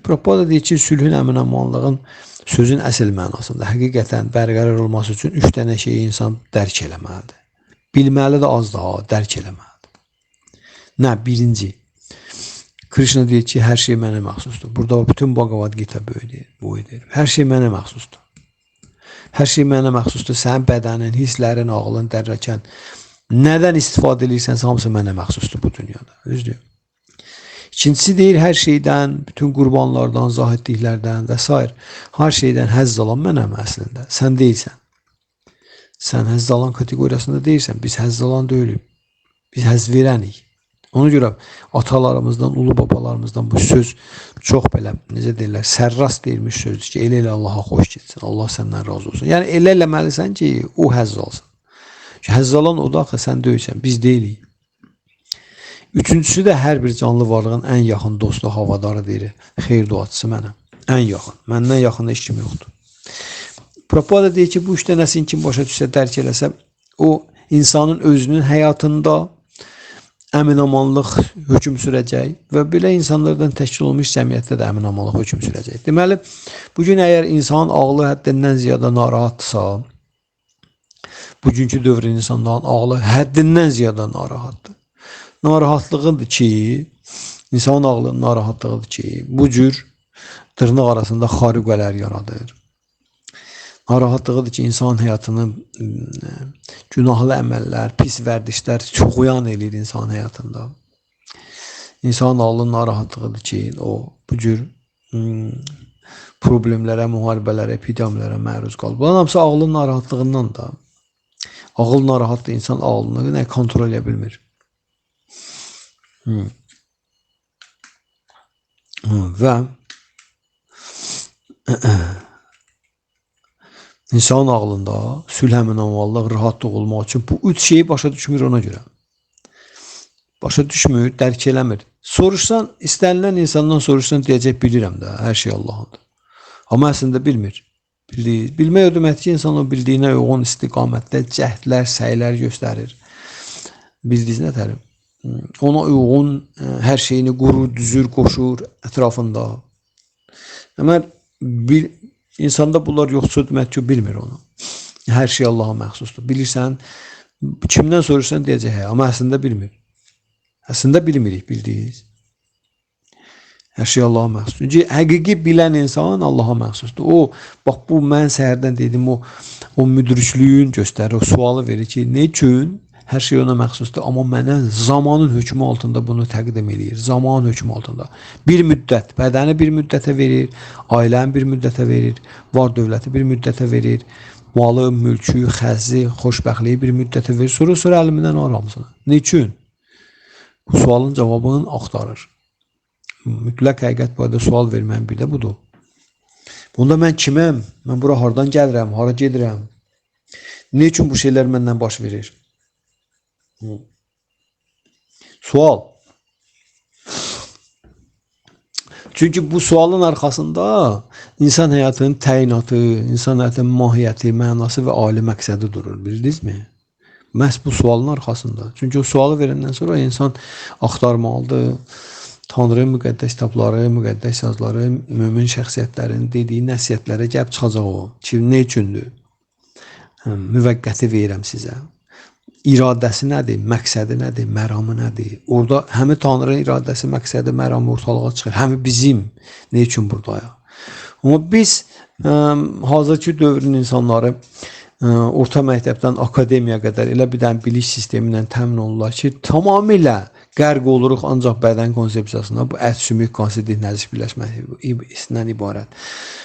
Prabhupada deyir ki, sülhün, əmin-amanlığın sözün əsl mənasında həqiqətən bərqərar olması üçün üç dənə şeyi insan dərk eləməlidir. Bilməli də az daha, dərk eləməlidir. Nə? Birinci, Krishna deyir ki, hər şey mənə məxsusdur. Burada bütün Bhagavad Gita boyu deyir. Hər şey mənə məxsusdur. Hər şey mənə məxsusdur. Sənin bədənin, hisslərin, ağlın, dərrakən. Nədən istifadə edirsənsə, hamısı mənə məxsusdur bu dünyada. Düzdür? İkincisi deyir, hər şeydən, bütün qurbanlardan, zahidliklərdən və s. Hər şeydən həzz alan mənəm əslində. Sən deyilsən. Sən həzz alan kateqoriyasında deyilsən. Biz həzz alan deyilik. Biz həzz verənik. Ona görə atalarımızdan, ulu babalarımızdan bu söz çox belə, necə deyirlər, sərrast deyilmiş sözdür ki, elə elə Allaha xoş getsin, Allah səndən razı olsun. Yəni elə eləməlisən ki, o həzz alsın. Ki, həzz alan o da axı sən deyilsən, biz deyilik. Üçüncüsü də hər bir canlı varlığın ən yaxın dostu, havadarı deyir, xeyir duacısı mənəm. Ən yaxın, məndən yaxın heç kim yoxdur. Prabhupada deyir ki, bu üç dənəsini kim başa düşsə, dərk eləsə, o insanın özünün həyatında əminamanlıq hökm sürəcək və belə insanlardan təşkil olmuş cəmiyyətdə də əminamanlıq hökm sürəcək. Deməli, bugün əgər insanın ağlı həddindən ziyadə narahatdırsa, bugünkü dövrün insanların ağlı həddindən ziyadə narahatdır. Narahatlığıdır ki, insanın ağlının narahatlığıdır ki, bu cür dırnaq arasında xarüqələr yaradır. Narahatlığıdır ki, insan həyatını günahlı əməllər, pis vərdişlər çoxuyan eləyir insan həyatında. İnsan ağlının narahatlığıdır ki, o bu cür problemlərə, müharibələrə, epidemiyalara məruz qalır. Bunların hamısı ağlın narahatlığından da. Ağıl narahatdır, insan ağlını nə kontrol edə bilmir. Və İnsanın ağlında sülh, əminamanlıq, rahatlıq olmaq üçün bu üç şeyi başa düşmür ona görə. Başa düşmür, dərk eləmir. Soruşsan, istənilən insandan soruşsan deyəcək bilirəm də, hər şey Allahındır. Amma əslində bilmir. Bilmək o deməkdir ki, insan o bildiyinə uyğun istiqamətdə cəhdlər, səylər göstərir. Bildiyiniz nətərim? Ona uyğun hər şeyini qurur, düzür, qoşur ətrafında. Amma İnsanda bunlar yoxsa demək ki, bilmir onu. Hər şey Allaha məxsusdur. Bilirsən, kimdən soruşsan deyəcək, hə, amma əslində bilmir. Əslində bilmirik, bildiyiniz. Hər şey Allaha məxsusdur. Çünki həqiqi bilən insan Allaha məxsusdur. O, bax bu mən səhərdən dedim, o müdriklüyün göstərir, o sualı verir ki, nə üçün hər şey ona məxsusdur, amma mənə zamanın hökmü altında bunu təqdim eləyir. Zamanın hökmü altında. Bir müddət, bədəni bir müddətə verir, ailəni bir müddətə verir, var dövləti bir müddətə verir, malı, mülkü, xəzi, xoşbəxtliyi bir müddətə verir. Sonra əlimdən alır hamısını. Nə üçün? Bu sualın cavabını axtarır. Mütləq həqiqət barədə sual verməyin bir də budur. Bunda mən kiməm? Mən bura hardan gəlirəm? Hara gedirəm? Nə üçün bu şeylər məndən baş verir? Sual. Çünki bu sualın arxasında insan həyatının təyinatı, insan həyatının mahiyyəti, mənası və ali məqsədi durur, bildinizmi? Məhz bu sualın arxasında. Çünki o sualı verəndən sonra insan axtarmalıdır. Tanrı müqəddəs kitabları, müqəddəs yazıları, mömin şəxsiyyətlərin dediyi nəsihətlərə gəlib çıxacaq o. Ki, nə üçündür? Müvəqqəti verirəm sizə. İradəsi nədir, məqsədi nədir, məramı nədir? Orada həmi Tanrının iradəsi, məqsədi, məramı ortalığa çıxır, həmi bizim nə üçün buradayıq? Amma biz hazırki dövrün insanları orta məktəbdən akademiyaya qədər elə bir dənə bilik sistemi ilə təmin olurlar ki, tamamilə qərq oluruq ancaq bədən konsepsiyasına, bu ət, sümük, konsidik, nəzis birləşməsindən ibarət.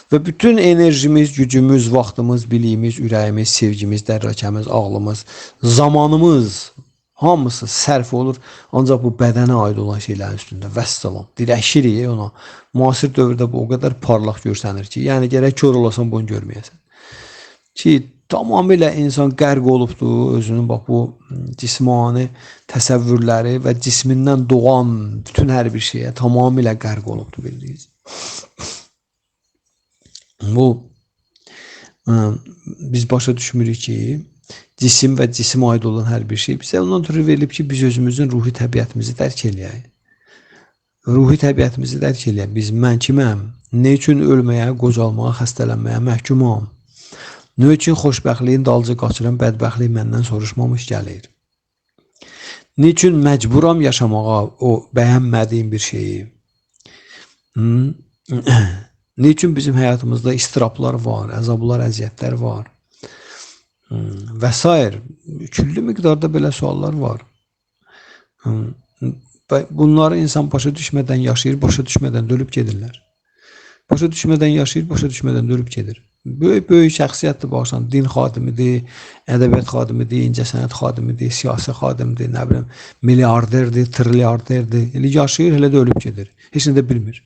Və bütün enerjimiz, gücümüz, vaxtımız, biliyimiz, ürəyimiz, sevgimiz, dərrakəmiz, ağlımız, zamanımız hamısı sərf olur ancaq bu bədənə aid olan şeylərin üstündə. Vəssalam. Dirəşirik ona. Müasir dövrdə bu o qədər parlaq görsənir ki, yəni gərək kör olasan bunu görməyəsən. Ki, tamamilə insan qərq olubdur özünün bax bu cismani təsəvvürləri və cismindən doğan bütün hər bir şeyə tamamilə qərq olubdur bildiyiniz. Bu biz başa düşmürük ki, cisim və cisimə aid olan hər bir şey bizə ondan ötürü verilib ki, biz özümüzün ruhi təbiətimizi dərk eləyək. Ruhi təbiətimizi dərk eləyək. Biz mən kiməm? Nə üçün ölməyə, qocalmağa, xəstələnməyə məhkumam? Nə üçün xoşbəxtliyin dalınca qaçıran bədbəxtlik məndən soruşmamış gəlir? Nə üçün məcburam yaşamağa o bəyənmədiyim bir şeyi? Nə üçün bizim həyatımızda istiraplar var, əzablar, əziyyətlər var? Və sair. Küllü miqdarda belə suallar var. Bunları insan başa düşmədən yaşayır, başa düşmədən də ölüb gedirlər. Başa düşmədən yaşayır, başa düşmədən də ölüb gedir. Böyük şəxsiyyətdir, baxırsan, din xadimidir, ədəbiyyat xadimidir, incəsənət xadimidir, siyasi xadimidir, nə bilim, milyarderdir, trilyarderdir. Elə yaşayır, elə də ölüb gedir. Heç nə də bilmir.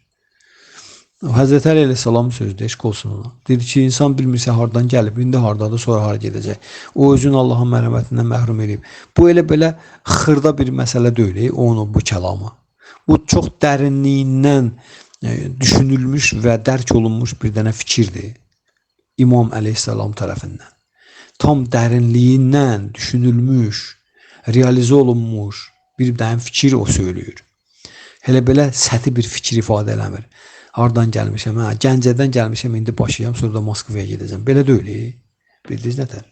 Həzrəti Əli əleyhissalam sözüdür, eşq olsun ona. Dedi ki, insan bilmirsə hardan gəlib, indi hardadır, sonra hara gedəcək. O özünü Allahın mərhəmətindən məhrum eləyib. Bu elə belə xırda bir məsələ deyil, onun bu kəlamı. Bu çox dərinliyindən düşünülmüş və dərk olunmuş bir dənə fikirdir. İmam əleyhissalam tərəfindən. Tam dərinliyindən düşünülmüş, realizə olunmuş bir dənə fikir o söylüyür. Elə belə səthi bir fikir ifadə eləmir. Hardan gəlmişəm? Hə, Gəncədən gəlmişəm, indi Bakıyam, sonra da Moskvaya gedəcəm. Belə deyil. Bildiniz nətər?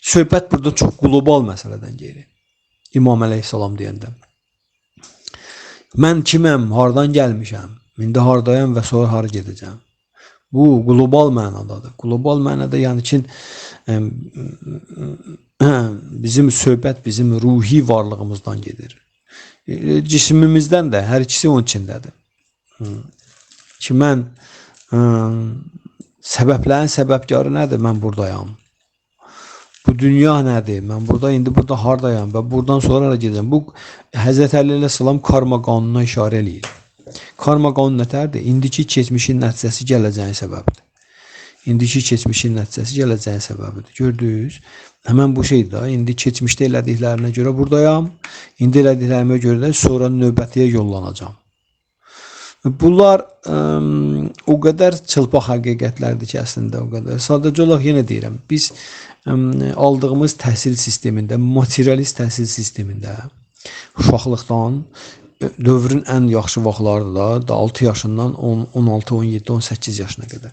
Söhbət burada çox qlobal məsələdən gedir. İmam əleyhissalam deyəndə. Mən kiməm, hardan gəlmişəm, indi hardayam və sonra hara gedəcəm? Bu qlobal mənadadır. Qlobal mənada yəni ki, bizim söhbət bizim ruhi varlığımızdan gedir. Cismimizdən də, hər ikisi onun içindədir. Ki mən səbəblərin səbəbkarı nədir? Mən buradayam. Bu dünya nədir? Mən burada indi burada hardayam və buradan sonra hara gedəcəm? Bu Həzrəti Əli əleyhissalam karma qanununa işarə eləyir. Karma qanunu nətərdir? İndiki keçmişin nəticəsi gələcəyin səbəbidir. İndiki keçmişin nəticəsi gələcəyin səbəbidir. Gördünüz? Həmən bu şeydir da. İndi keçmişdə elədiklərinə görə buradayam. İndi elədiklərimə görə də sonra növbətiyə yollanacağam. Bunlar o qədər çılpaq həqiqətlərdir ki, əslində o qədər. Sadəcə olaraq yenə deyirəm, biz aldığımız təhsil sistemində, materialist təhsil sistemində uşaqlıqdan dövrün ən yaxşı vaxtlarıdır da, 6 yaşından 10, 16, 17, 18 yaşına qədər.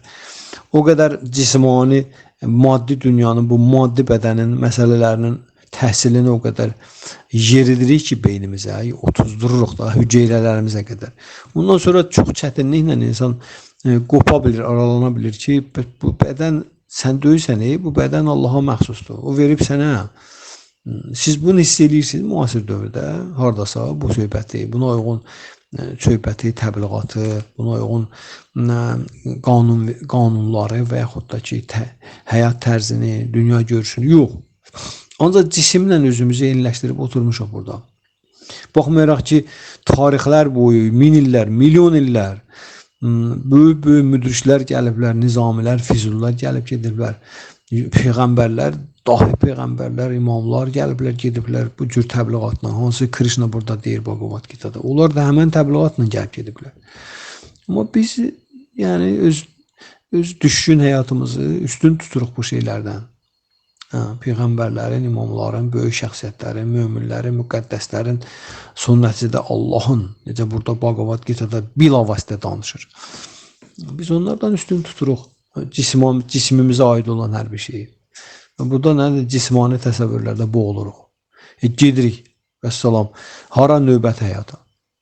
O qədər cismani, maddi dünyanın, bu maddi bədənin məsələlərinin təhsilini o qədər yeridirik ki, beynimizə, otuzdururuq da hüceyrələrimizə qədər. Ondan sonra çox çətinliklə insan qopa bilir, aralana bilir ki, bu bədən sən deyilsən, bu bədən Allaha məxsusdur. O verib sənə. Siz bunu hiss edirsiniz müasir dövrdə, hardasa bu söhbəti, buna uyğun söhbəti, təbliğatı, buna uyğun qanunları və yaxud da ki, həyat tərzini, dünya görüşünü yox. Ancaq cisimlə özümüzü eyniləşdirib oturmuşuq burada. Baxmayaraq ki, tarixlər boyu, min illər, milyon illər böyük-böyük müdriklər gəliblər, nizamilər, füzullar gəlib gediblər. Peyğəmbərlər, dahi peyğəmbərlər, imamlar gəliblər, gediblər bu cür təbliğatla. Hansı Krishna burada deyir Bhagavad Gita'da. Onlar da həmən təbliğatla gəlib gediblər. Amma biz yəni öz düşkün həyatımızı üstün tuturuq bu şeylərdən. Hə, peyğəmbərlərin, imamların, böyük şəxsiyyətlərin, möminlərin, müqəddəslərin son nəticədə Allahın, necə burada Bhagavad Gita'da bilavasitə danışır. Biz onlardan üstün tuturuq cismimizə aid olan hər bir şeyi. Burada nədir? Cismani təsəvvürlərdə boğuluruq. Gedirik, vəssalam. Hara növbət həyata?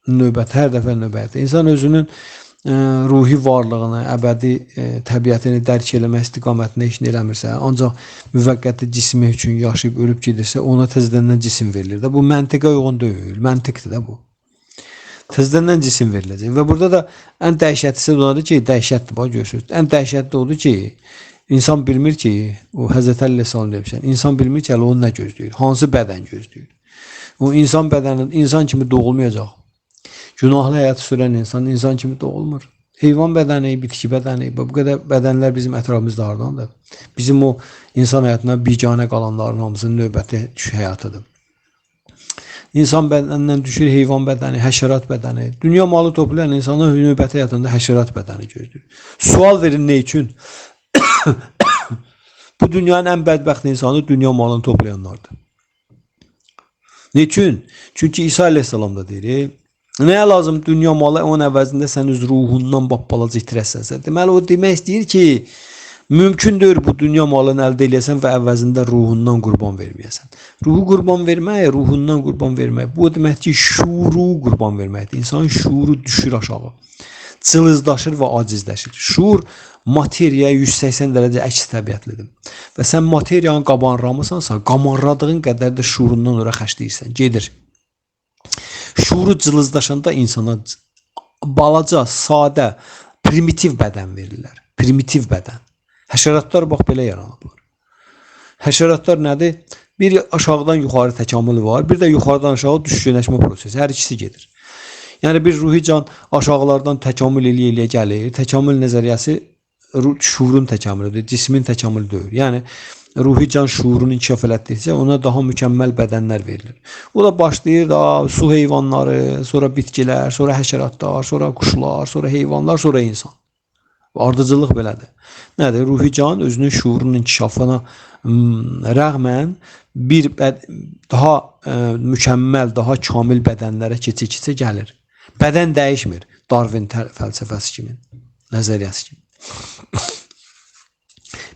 Növbət, hər dəfə növbət. İnsan özünün ruhi varlığını, əbədi təbiətini dərk eləmək istiqamətində heç nə eləmirsə, ancaq müvəqqəti cismi üçün yaşayıb ölüb gedirsə, ona təzədən cisim verilir də. Bu məntiqə uyğun deyil, məntiqdir də bu. Təzədən cisim veriləcək. Və burada da ən dəhşətlisi odur ki, dəhşətdir, bax görürsünüz. Ən dəhşətli odur ki, insan bilmir ki, o Həzrəti Əli əleyhissalam demişəm, insan bilmir ki, hələ onu nə gözləyir, hansı bədən gözləyir. O insan bədəni insan kimi doğulmayacaq. Günahlı həyat sürən insan, insan kimi doğulmur. Heyvan bədəni, bitki bədəni, bu qədər bədənlər bizim ətrafımızda hardandır? Bizim o insan həyatına biganə qalanların hamısının növbəti həyatıdır. İnsan bədənindən düşür heyvan bədəni, həşərat bədəni. Dünya malı toplayan insanın növbəti həyatında həşərat bədəni gözləyir. Sual verin nə üçün? Bu dünyanın ən bədbəxt insanı dünya malını toplayanlardır. Nə üçün? Çünki İsa əleyhissalam da deyir, nəyə lazım dünya malı, onun əvəzində sən öz ruhundan balaca itirəsənsə. Deməli, o demək istəyir ki, mümkün deyil bu dünya malını əldə eləyəsən və əvəzində ruhundan qurban verməyəsən. Ruhu qurban vermək, ruhundan qurban vermək, bu deməkdir ki, şuuru qurban verməkdir. İnsanın şuuru düşür aşağı, cılızlaşır və acizləşir. Şuur materiya 180 dərəcə əks təbiətlidir. Və sən materiyanı qabarlamısansa, qamarladığın qədər də şuurundan ora xərcləyirsən, gedir. Şuuru cılızlaşanda insana balaca, sadə, primitiv bədən verirlər. Primitiv bədən. Həşəratlar bax belə yaranıblar. Həşəratlar nədir? Bir aşağıdan yuxarı təkamül var, bir də yuxarıdan aşağı düşkünləşmə prosesi. Hər ikisi gedir. Yəni bir ruhi can aşağılardan təkamül eləyə-eləyə gəlir. Təkamül nəzəriyyəsi şuurun təkamülüdür, cismin təkamülü deyil. Yəni ruhi can şuurunu inkişaf elətdikcə ona daha mükəmməl bədənlər verilir. O da başlayır da su heyvanları, sonra bitkilər, sonra həşəratlar, sonra quşlar, sonra heyvanlar, sonra insan. Ardıcıllıq belədir. Nədir? Ruhi can özünün şuurunun inkişafına rəğmən bir daha mükəmməl, daha kamil bədənlərə keçə-keçə gəlir. Bədən dəyişmir. Darwin fəlsəfəsi kimi, nəzəriyyəsi kimi.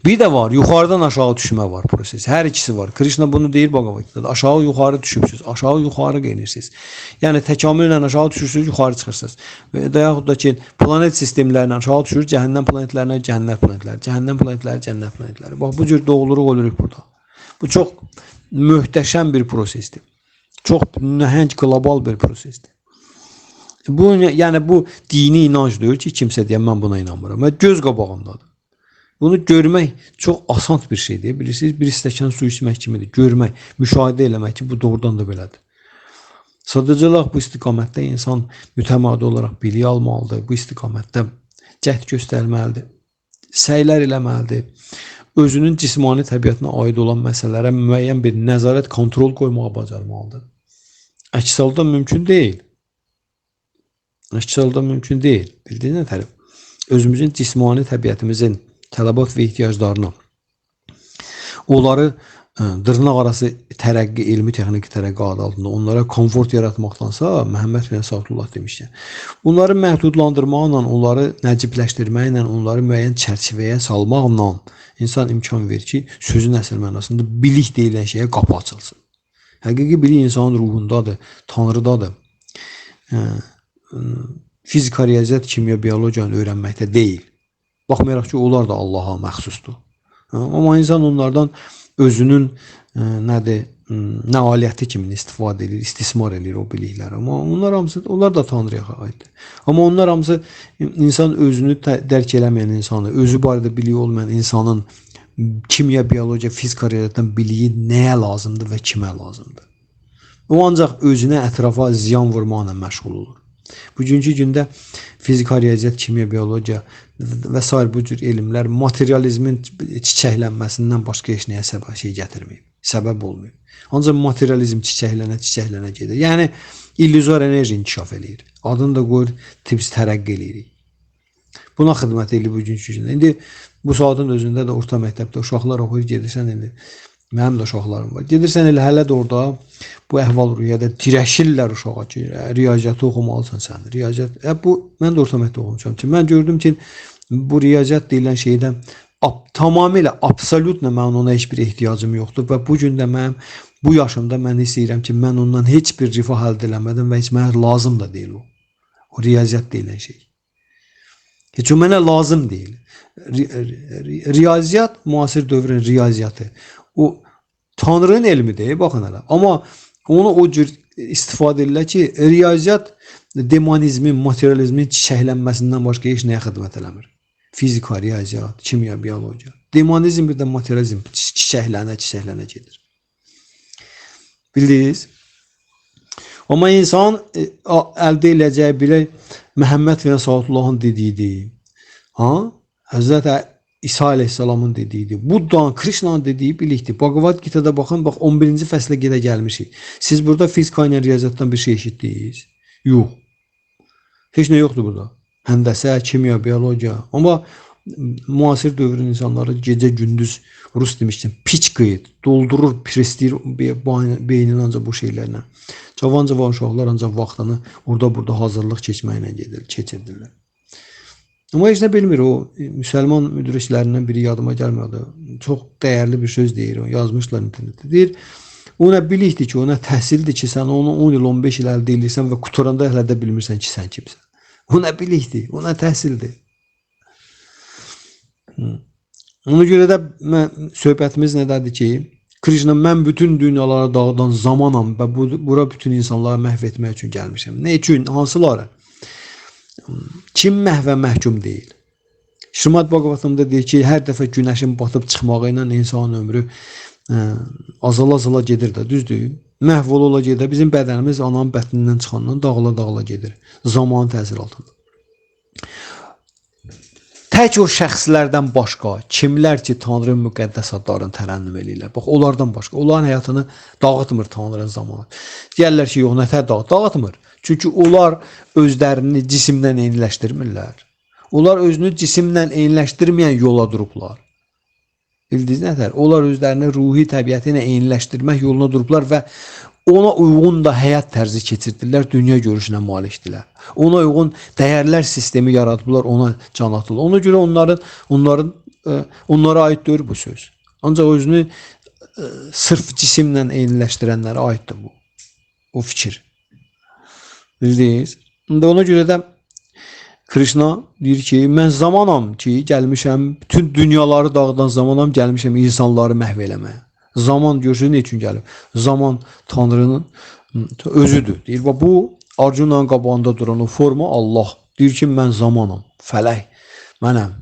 Bir də var, yuxarıdan aşağı düşmə var proses. Hər ikisi var. Krishna bunu deyir Bhagavad Gita'da. Aşağı yuxarı düşübsünüz, aşağı yuxarı enirsiniz. Yəni təkamüllə aşağı düşürsünüz, yuxarı çıxırsınız. Və yaxud da ki, planet sistemlərinə aşağı düşür, cəhənnəm planetlərinə, cənnət planetləri, cəhənnəm planetləri, cənnət planetləri. Bax bu cür doğuluruq, ölürük burada. Bu çox möhtəşəm bir prosesdir. Çox nəhəng qlobal bir prosesdir. Bu yəni bu dini inanc deyil ki, kimsə deyə mən buna inanmıram. Və göz qabağındadır. Bunu görmək çox asan bir şeydir. Bilirsiniz, bir stəkan su içmək kimidir. Görmək, müşahidə eləmək ki, bu doğrudan da belədir. Sadəcə olaraq bu istiqamətdə insan mütəmadi olaraq bilik almalıdır. Bu istiqamətdə cəhd göstərməlidir. Səylər eləməlidir. Özünün cismani təbiətinə aid olan məsələlərə müəyyən bir nəzarət, kontrol qoymağa bacarmalıdır. Əks halda mümkün deyil. Əks halda mümkün deyil. Bildiyiniz nə tərəf? Özümüzün cismani təbiətimizin tələbat və ehtiyaclarına, onları dırnaq arası tərəqqi, elmi texniki tərəqqi adı altında onlara komfort yaratmaqdansa, Məhəmməd bin Sadullah demişdi. Bunları məhdudlandırmaqla, onları nəcibləşdirməklə, onları müəyyən çərçivəyə salmaqla insan imkan verir ki, sözün əsl mənasında bilik deyilən şeyə qapı açılsın. Həqiqi bilik insanın ruhundadır, Tanrıdadır. Fizika, riyaziyyat, kimya, biologiyanı öyrənməkdə deyil. Baxmayaraq ki, onlar da Allaha məxsusdur. Amma insan onlardan özünün nəaliyyəti kimi istifadə edir, istismar edir o bilikləri. Amma onlar hamısı, onlar da Tanrıya aiddir. Amma onlar hamısı insan özünü dərk eləməyən insanı, özü barədə biliyi olmayan insanın kimya, biologiya, fizika, riyaziyyatdan biliyi nəyə lazımdır və kimə lazımdır? O ancaq özünə, ətrafa ziyan vurmaqla məşğul olur. Bugünkü gündə fizika, riyaziyyat, kimya, biologiya və sair bu cür elmlər materializmin çiçəklənməsindən başqa heç nəyə səbəb şey gətirməyib, səbəb olmayıb. Ancaq materializm çiçəklənə gedir. Yəni illüzor enerji inkişaf eləyir. Adını da qoyur, tips tərəqqi eləyirik. Buna xidmət eləyir bugünkü gündə. İndi bu saatın özündə də orta məktəbdə uşaqlar oxuyur, gedirsən indi. Mənim də uşaqlarım var. Gedirsən elə hələ də orada bu əhval-ruhiyyədə dirəşirlər uşağa ki, riyaziyyatı oxumalısan sən. Riyaziyyat, bu mən də orta məktəbdə oxumuşam ki, mən gördüm ki, bu riyaziyyat deyilən şeydən tamamilə absolutlə mənim ona heç bir ehtiyacım yoxdur və bu gün də mənim bu yaşımda mən hiss edirəm ki, mən ondan heç bir rifah əldə eləmədim və heç mənə lazım da deyil o. O riyaziyyat deyilən şey. Heç o mənə lazım deyil. Riyaziyyat müasir dövrün riyaziyyatı. O Tanrının elmidir, baxın hələ. Amma onu o cür istifadə edirlər ki, riyaziyyat demonizmin, materializmin çiçəklənməsindən başqa heç nəyə xidmət eləmir. Fizika, riyaziyyat, kimya, biologiya. Demonizm bir də materializm çiçəklənə gedir. Bildiniz? Amma insan əldə eləyəcəyi bilə Məhəmməd və Sadullahın dediyidir. Ha? Həzrət İsa əleyhissalamın dediyidir. Buddanın, Krishnanın dediyi bilikdir. Bhagavad Gita'da baxın, bax 11-ci fəslə gedə gəlmişik. Siz burada fizika ilə riyaziyyatdan bir şey eşitdiniz? Yox. Heç nə yoxdur burada. Həndəsə, kimya, biologiya. Amma müasir dövrün insanları gecə gündüz rus demişdim, piçkıyır, doldurur, presləyir beynini ancaq bu şeylərlə. Cavan-cavan uşaqlar ancaq vaxtını orada-burada hazırlıq keçməklə gedir, keçirdirlər. Amma heç nə bilmir o. Müsəlman müdriklərindən biri yadıma gəlmədi. Çox dəyərli bir söz deyir o. Yazmışlar internetdə. Deyir, o nə bilikdir ki, o nə təhsildir ki, sən onu 10 il, 15 il əldə edirsən və qutaranda hələ də bilmirsən ki, sən kimsən. O nə bilikdir, o nə təhsildir. Ona görə də mən, söhbətimiz nədədir ki, Krishna mən bütün dünyalara dağıdan zamanam və bura bütün insanları məhv etmək üçün gəlmişəm. Nə üçün? Hansıları? Kim məhvə məhkum deyil? Şrimad Bhagavatamda deyir ki, hər dəfə günəşin batıb çıxmağı ilə insanın ömrü azala-azala gedir də, düzdür? Məhv ola-ola gedir. Bizim bədənimiz ananın bətnindən çıxandan dağıla-dağıla gedir. Zamanın təsiri altında. Tək o şəxslərdən başqa, kimlər ki Tanrının müqəddəs adlarını tərənnüm eləyirlər. Bax, onlardan başqa. Onların həyatını dağıtmır Tanrının zamanı. Deyərlər ki, yox, nətər dağıtmır. Çünki onlar özlərini cisimdən eyniləşdirmirlər. Onlar özünü cisimlə eyniləşdirməyən yola durublar. Bildiniz nətər? Onlar özlərini ruhi təbiəti ilə eyniləşdirmək yoluna durublar və ona uyğun da həyat tərzi keçirdirlər, dünya görüşünə malikdirlər. Ona uyğun dəyərlər sistemi yaradıblar, ona can atırlar. Ona görə onlara aid deyil bu söz. Ancaq özünü sırf cisimlə eyniləşdirənlərə aiddir bu. O fikir. Bildiniz? İndi ona görə də Krishna deyir ki, mən zamanam ki, gəlmişəm, bütün dünyaları dağıdan zamanam, gəlmişəm insanları məhv eləməyə. Zaman görürsünüz, nə üçün gəlib? Zaman Tanrının özüdür. Deyir, bax, bu Arjunanın qabağında duran o forma Allah. Deyir ki, mən zamanam, fələk, mənəm.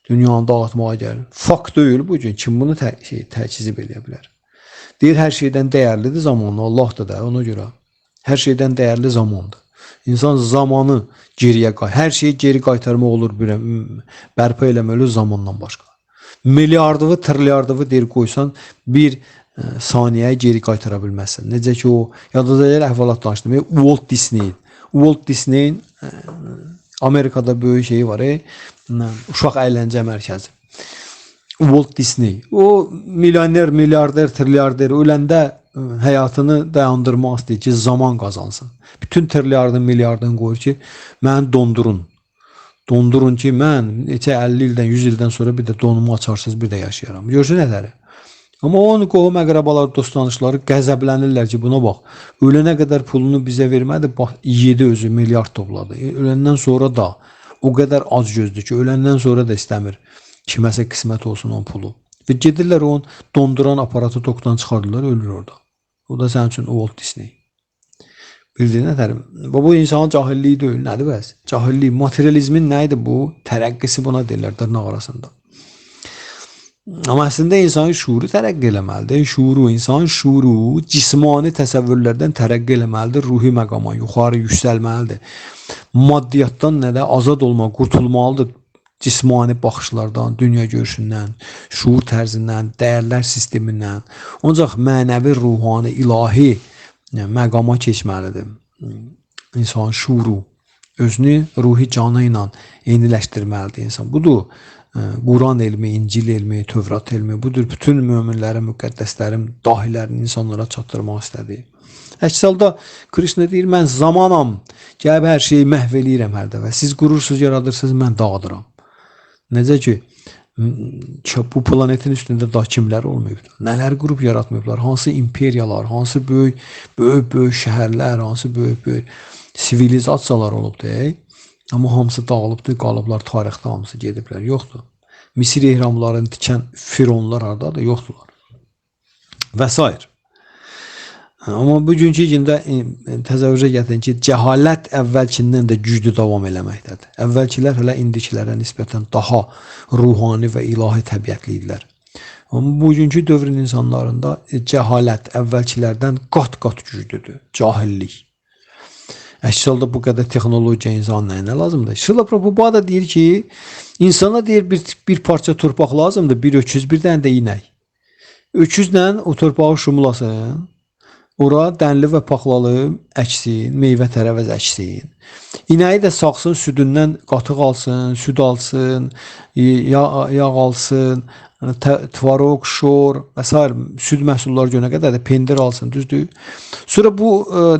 Dünyanı dağıtmağa gəlir. Fakt deyil bu gün. Kim bunu təkzib eləyə bilər? Deyir, hər şeydən dəyərlidir zamanı, Allahdır da ona görə. Hər şeydən dəyərli zamandır. İnsan zamanı geriyə hər şeyi geri qaytarmaq olur, bərpa eləməli zamandan başqa. Milyardıvı, trilyardıvı deyir qoysan bir saniyəyə geri qaytara bilməzsən. Necə ki o, yadınıza gəlir əhvalat danışdım. Walt Disney. Walt Disney'in Amerikada böyük şeyi var, uşaq əyləncə mərkəzi. Walt Disney. O milyoner, milyarder, trilyarder öləndə həyatını dayandırmaq istəyir ki, zaman qazansın. Bütün trilyardın, milyardın qoyur ki, məni dondurun. Dondurun ki, mən neçə 50 ildən, 100 ildən sonra bir də donumu açarsınız, bir də yaşayaram. Görürsün nətəri? Amma onun qohum əqrabaları, dost tanışları qəzəblənirlər ki, buna bax. Ölənə qədər pulunu bizə vermədi, bax, yedi özü, milyard topladı. Öləndən sonra da o qədər ac gözdü ki, öləndən sonra da istəmir kiməsə qismət olsun onun pulu. Və gedirlər onun donduran aparatı tokdan çıxardırlar, ölür orada. O da sənin üçün Walt Disney. Bildin nətərim? Bu insanın cahilliyi deyil, nədir bəs? Cahillik, materializmin nə idi bu? Tərəqqisi buna deyirlər dırnaq arasında. Amma əslində insanın şuuru tərəqqi eləməlidir. Şuuru, insanın şuuru cismani təsəvvürlərdən tərəqqi eləməlidir, ruhi məqama, yuxarı yüksəlməlidir. Maddiyyatdan nə də azad olmaq, qurtulmalıdır cismani baxışlardan, dünya görüşündən, şuur tərzindən, dəyərlər sistemindən. Ancaq mənəvi, ruhani, ilahi məqama keçməlidir. İnsanın şuuru özünü ruhi canı ilə eyniləşdirməlidir insan. Budur Quran elmi, İncil elmi, Tövrat elmi, budur bütün möminlərin, müqəddəslərin, dahilərin insanlara çatdırmaq istədiyi. Əks halda Krishna deyir, mən zamanam, gəlib hər şeyi məhv eləyirəm hər dəfə. Siz qurursunuz, yaradırsınız, mən dağıdıram. Necə ki, bu planetin üstündə daha kimlər olmayıbdır? Nələr qurub yaratmayıblar? Hansı imperiyalar, hansı böyük, böyük şəhərlər, hansı böyük sivilizasiyalar olubdur? Amma hamısı dağılıbdır, qalıblar, tarixdə hamısı gediblər. Yoxdur. Misir ehramlarını tikən fironlar hardadır? Yoxdurlar. Və sair. Amma bugünkü gündə təsəvvürə gətirin ki, cəhalət əvvəlkindən də güclü davam eləməkdədir. Əvvəlkilər hələ indikilərə nisbətən daha ruhani və ilahi təbiətli idilər. Amma bugünkü dövrün insanlarında cəhalət əvvəlkilərdən qat-qat güclüdür. Cahillik. Əks halda bu qədər texnologiya insanın nəyinə lazımdır? Şrila Prabhupada deyir ki, insana deyir bir parça torpaq lazımdır, bir öküz, bir dənə də inək. Öküzlə o torpağı şumlasın, ora dənli və paxlalı əksin, meyvə tərəvəz əksin. İnəyi də sağsın, südündən qatıq alsın, süd alsın, yağ alsın, tvaroq, şor və s. Süd məhsulları görə qədər də pendir alsın, düzdür? Sonra bu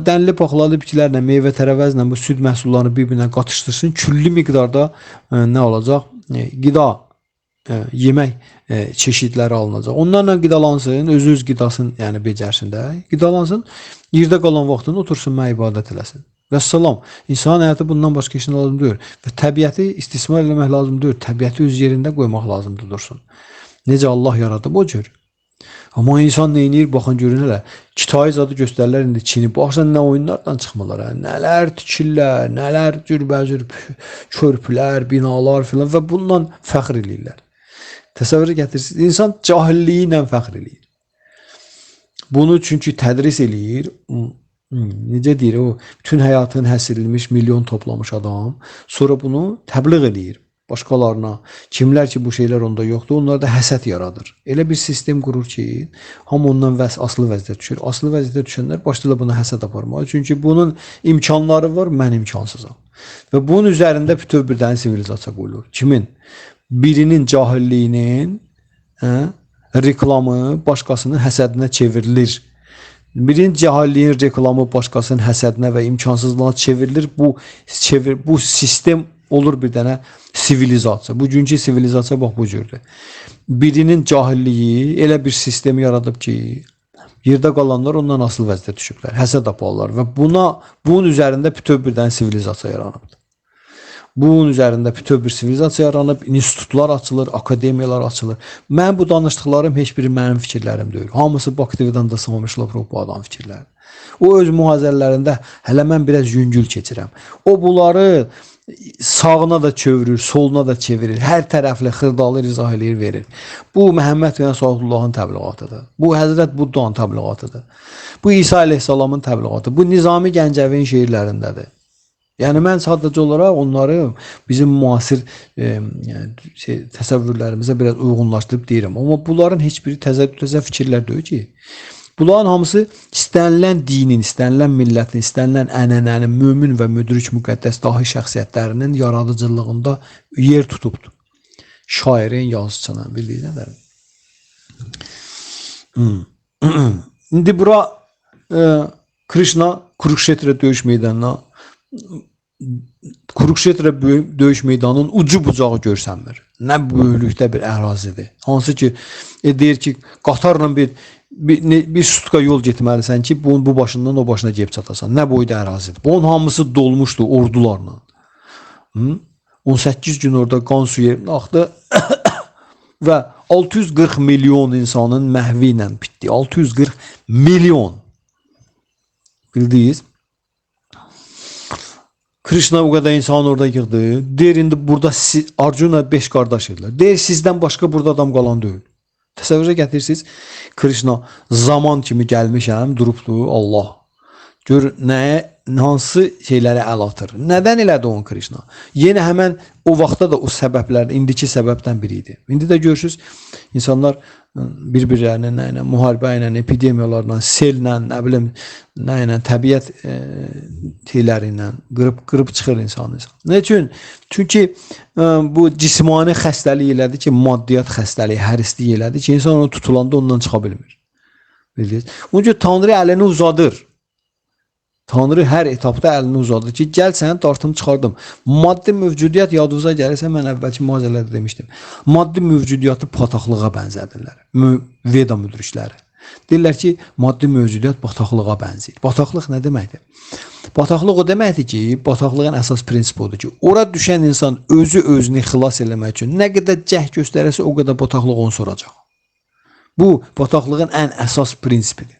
dənli paxlalı bitkilərlə, meyvə tərəvəzlə bu süd məhsullarını bir-birinə qatışdırsın. Küllü miqdarda nə olacaq? Qida, yemək çeşidləri alınacaq. Onlarla qidalansın, özü öz qidasını, yəni becərsin də. Qidalansın, yerdə qalan vaxtında otursun, mənə ibadət eləsin. Vəssalam. İnsanın həyatı bundan başqa işin lazım deyil. Və təbiəti istismar eləmək lazım deyil. Təbiəti öz yerində qoymaq lazımdır dursun. Necə Allah yaradıb o cür. Amma insan nə edir? Baxın görün hələ. Kitayı zadı göstərirlər indi Çini. Baxsan nə oyunlardan çıxmırlar. Hə? Nələr tikirlər, nələr cürbəcür körpülər, binalar filan və bununla fəxr eləyirlər. Təsəvvür gətirsiniz. İnsan cahilliyi ilə fəxr eləyir. Bunu çünki tədris eləyir. Necə deyir o, bütün həyatını həsr edilmiş, milyon toplamış adam, sonra bunu təbliğ eləyir başqalarına. Kimlər ki bu şeylər onda yoxdur, onlar da həsəd yaradır. Elə bir sistem qurur ki, hamı ondan asılı vəziyyətə düşür. Asılı vəziyyətə düşənlər başlayırlar buna həsəd aparmağa. Çünki bunun imkanları var, mən imkansızam. Və bunun üzərində bütöv bir dənə sivilizasiya qoyulur. Kimin? Birinin cahilliyinin reklamı başqasının həsədinə çevrilir. Birinin cahilliyin reklamı başqasının həsədinə və imkansızlığına çevrilir. Bu sistem olur bir dənə sivilizasiya. Bugünkü sivilizasiya bax bu cürdür. Birinin cahilliyi elə bir sistemi yaradıb ki, yerdə qalanlar ondan asılı vəziyyətə düşüblər, həsəd aparırlar və bunun üzərində bütöv bir dənə sivilizasiya yaranıbdır. Bunun üzərində bütöv bir sivilizasiya yaranıb, institutlar açılır, akademiyalar açılır. Mən bu danışdıqlarım heç biri mənim fikirlərim deyil. Hamısı Bhaktivedanta Swami Şrila Prabhupada'nın fikirləridir. O öz mühazirələrində hələ mən biraz yüngül keçirəm. O bunları sağına da çevirir, soluna da çevirir. Hər tərəfli xırdalı izah eləyir, verir. Bu Məhəmməd və Səhətullahın təbliğatıdır. Bu Həzrət Buddanın təbliğatıdır. Bu İsa əleyhissalamın təbliğatı. Bu Nizami Gəncəvinin şeirlərindədir. Yəni mən sadəcə olaraq onları bizim müasir təsəvvürlərimizə biraz uyğunlaşdırıb deyirəm. Amma bunların heç biri təzə fikirlər deyil ki. Bunların hamısı istənilən dinin, istənilən millətin, istənilən ənənənin, mömin və müdrik müqəddəs dahi şəxsiyyətlərinin yaradıcılığında yer tutubdur. Şairin, yazıçının, bildiyiniz nədir? İndi bura Krishna Kurukshetra döyüş meydanına, Kurukshetra döyüş meydanının ucu bucağı görsənmir. Nə böyüklükdə bir ərazidir. Hansı ki, deyir ki, qatarla bir sutka yol getməlisən ki, bunun bu başından o başına gedib çatasan. Nə boyda ərazidir. Bunun hamısı dolmuşdu ordularla. 18 gün orada qan suyu axdı və 640 milyon insanın məhvi ilə bitdi. 640 milyon. Bildiniz? Krishna o qədər insanı orada yığdı. Deyir indi burada Arjuna 5 qardaş idilər. Deyir sizdən başqa burada adam qalan deyil. Təsəvvürə gətirirsiniz. Krishna zaman kimi gəlmişəm, durubdu Allah. Gör nəyə, hansı şeylərə əl atır. Nədən elədi onu Krishna? Yenə həmən o vaxtda da o səbəblər, indiki səbəbdən biri idi. İndi də görürsüz, insanlar bir-birlərini nə ilə, müharibə ilə, epidemiyalarla, sellə, nə bilim, nə ilə, təbiət şeyləri ilə qırıb çıxır insan. Nə üçün? Çünki bu cismani xəstəlik elədi ki, maddiyyat xəstəliyi, hərislik elədi ki, insan onu tutulanda ondan çıxa bilmir. Bildiniz? Onun üçün Tanrı əlini uzadır. Tanrı hər etapda əlini uzadır ki, gəl səni dartım çıxardım. Maddi mövcudiyyət yadınıza gəlirsə, mən əvvəlki mühazirələrdə demişdim. Maddi mövcudiyyatı bataqlığa bənzədirlər. Veda müdrikləri. Deyirlər ki, maddi mövcudiyyət bataqlığa bənzəyir. Bataqlıq nə deməkdir? Bataqlıq o deməkdir ki, bataqlığın əsas prinsipi odur ki, ora düşən insan özü özünü xilas eləmək üçün nə qədər cəhd göstərərsə, o qədər bataqlıq onu soracaq. Bu, bataqlığın ən əsas prinsipidir.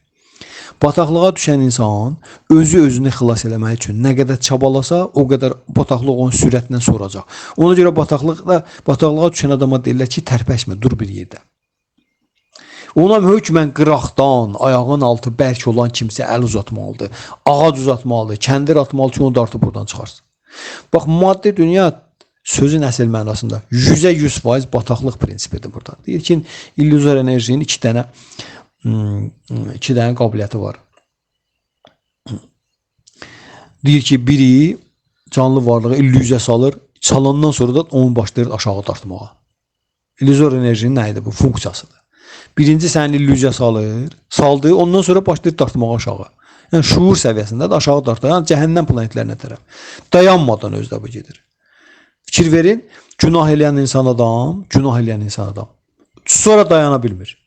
Bataqlığa düşən insan özü özünü xilas eləmək üçün nə qədər çabalasa, o qədər bataqlıq onu sürətlə soracaq. Ona görə bataqlığa düşən adama deyirlər ki, tərpəşmə, dur bir yerdə. Ona hökmən qıraqdan, ayağın altı bərk olan kimsə əl uzatmalıdır, ağac uzatmalıdır, kəndir atmalıdır ki, onu dartıb buradan çıxarsın. Bax, maddi dünya sözün əsl mənasında 100% bataqlıq prinsipidir burada. Deyir ki, illüzor enerjinin iki dənə qabiliyyəti var. Deyir ki, biri canlı varlığı illüziya salır, çalandan sonra da onu başlayır aşağı dartmağa. İllüzor enerjinin nə idi bu? Funksiyasıdır. Birinci səni illüziya salır, saldı, ondan sonra başlayır dartmağa aşağı. Yəni şuur səviyyəsində də aşağı dartır. Yəni cəhənnəm planetlərinə tərəf. Dayanmadan özdə bu gedir. Fikir verin, günah eləyən insan adam, sonra dayana bilmir.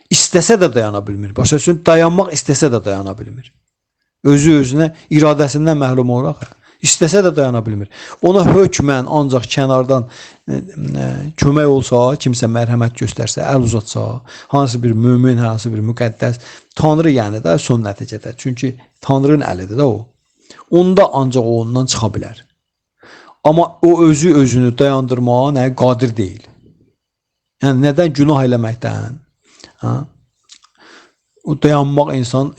İstəsə də dayana bilmir. Başa düşün, dayanmaq istəsə də dayana bilmir. Özü özünə iradəsindən məhrum olaraq. İstəsə də dayana bilmir. Ona hökmən ancaq kənardan kömək olsa, kimsə mərhəmət göstərsə, əl uzatsa, hansı bir mömin, hansı bir müqəddəs, Tanrı yəni də son nəticədə. Çünki Tanrının əlidir də o. Onda ancaq o ondan çıxa bilər. Amma o özü özünü dayandırmağa nə qadir deyil. Yəni nədən günah eləməkdən, hə? O dayanmaq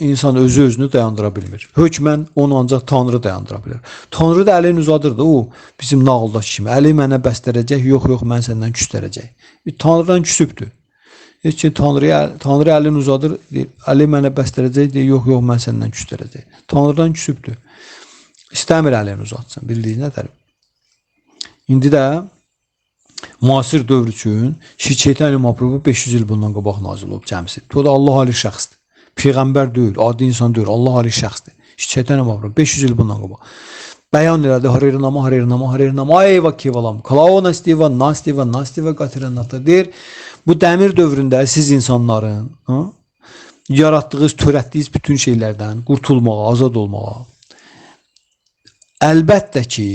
insan özü özünü dayandıra bilmir. Hökmən onu ancaq Tanrı dayandıra bilər. Tanrı da əlini uzadırdı o bizim nağıldakı kimi. Əli mənə bəstərəcək, yox, yox, mən səndən küstərəcək. Tanrıdan küsübdür. Heç ki Tanrı əlini uzadır, deyir, əli mənə bəstərəcək, deyir, yox, yox, mən səndən küstərəcək. Tanrıdan küsübdür. İstəmir əlini uzatsın, bildiyiniz nədər. İndi də müasir dövr üçün Şri Çeytanya Mahaprabhu 500 il bundan qabaq nazil olub cəmsi. O da Allah ali şəxsdir. Peyğəmbər deyil, adi insan deyil, Allah ali şəxsdir. Şri Çeytanya Mahaprabhu 500 il bundan qabaq. Bəyan elədi, Harer Nama, Harer Nama, Harer Nama, eyva kevalam, Kalao nastiva, nastiva, nastiva qatiranata deyir. Bu dəmir dövründə siz insanların yaratdığınız, törətdiyiniz bütün şeylərdən qurtulmağa, azad olmağa, əlbəttə ki,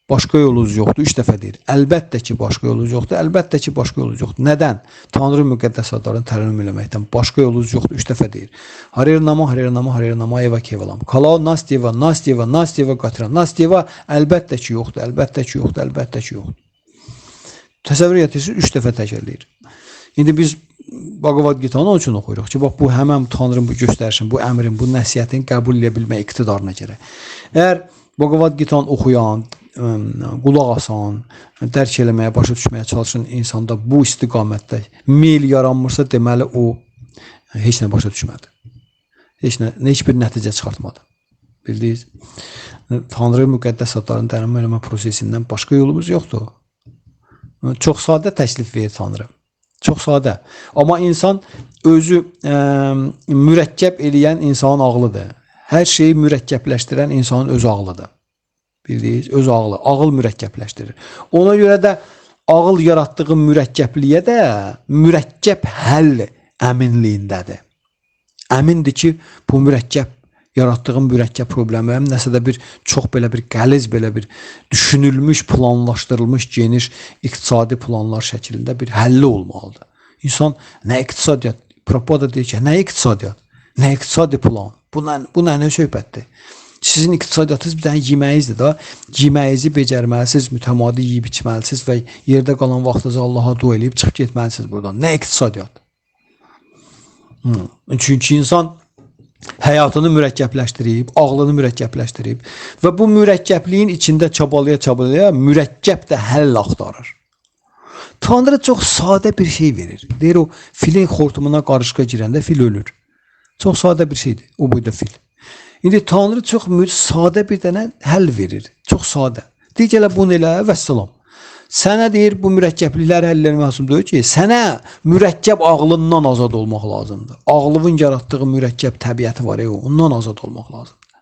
başqa yolunuz yoxdur. 3 dəfə deyir. Əlbəttə ki, başqa yolunuz yoxdur. Əlbəttə ki, başqa yolunuz yoxdur. Nədən? Tanrı müqəddəs adlarını tərənnüm eləməkdən başqa yolunuz yoxdur. 3 dəfə deyir. Harer Nama, Harer Nama, Harer Nama, eyva kevalam. Kalao nastiva, nastiva, nastiva qatiran. Nastiva əlbəttə ki, yoxdur. Əlbəttə ki, yoxdur. Əlbəttə ki, yoxdur. Təsəvvür edirsiniz, 3 dəfə təkrarlayır. İndi biz Bhagavad Gita-nı onun üçün oxuyuruq ki, bax bu həmən Tanrının bu göstərişin, bu əmrin, bu nəsihətin qəbul edə bilmək iqtidarına gərək. Əgər Bhagavad Gita-nı oxuyan, qulaq asan, dərk eləməyə, başa düşməyə çalışan insanda bu istiqamətdə meyl yaranmırsa, deməli o heç nə başa düşmədi. Heç bir nəticə çıxartmadı. Bildiniz? Tanrı müqəddəs adlarını tərənnüm eləmə prosesindən başqa yolumuz yoxdur. Çox sadə təklif verir Tanrı. Çox sadə. Amma insan özü mürəkkəb eləyən insanın ağlıdır. Hər şeyi mürəkkəbləşdirən insanın öz ağlıdır. Bildiniz? Öz ağlı. Ağıl mürəkkəbləşdirir. Ona görə də ağıl yaratdığı mürəkkəbliyə də mürəkkəb həll əminliyindədir. Əmindir ki, bu mürəkkəb yaratdığım mürəkkəb problemi həm nəsə də bir çox belə bir qəliz, belə bir düşünülmüş, planlaşdırılmış geniş iqtisadi planlar şəklində bir həlli olmalıdır. İnsan nə iqtisadiyyat, Prabhupada deyir ki, nə iqtisadiyyat, nə iqtisadi plan. Bu nə söhbətdir? Sizin iqtisadiyyatınız bir dənə yeməyinizdir da. Yeməyinizi becərməlisiniz, mütəmadi yeyib içməlisiniz və yerdə qalan vaxtınızı Allaha dua eləyib çıxıb getməlisiniz buradan. Nə iqtisadiyyat? Çünki insan həyatını mürəkkəbləşdirib, ağlını mürəkkəbləşdirib və bu mürəkkəbliyin içində çabalaya-çabalaya mürəkkəb də həll axtarır. Tanrı çox sadə bir şey verir. Deyir o filin xortumuna qarışqa girəndə fil ölür. Çox sadə bir şeydir. O boyda fil. İndi Tanrı çox sadə bir dənə həll verir. Çox sadə. Deyir ki, elə bunu elə, vəssalam. Sənə deyir, bu mürəkkəblikləri həll etmək lazım deyil ki, sənə mürəkkəb ağlından azad olmaq lazımdır. Ağlının yaratdığı mürəkkəb təbiəti var, ondan azad olmaq lazımdır.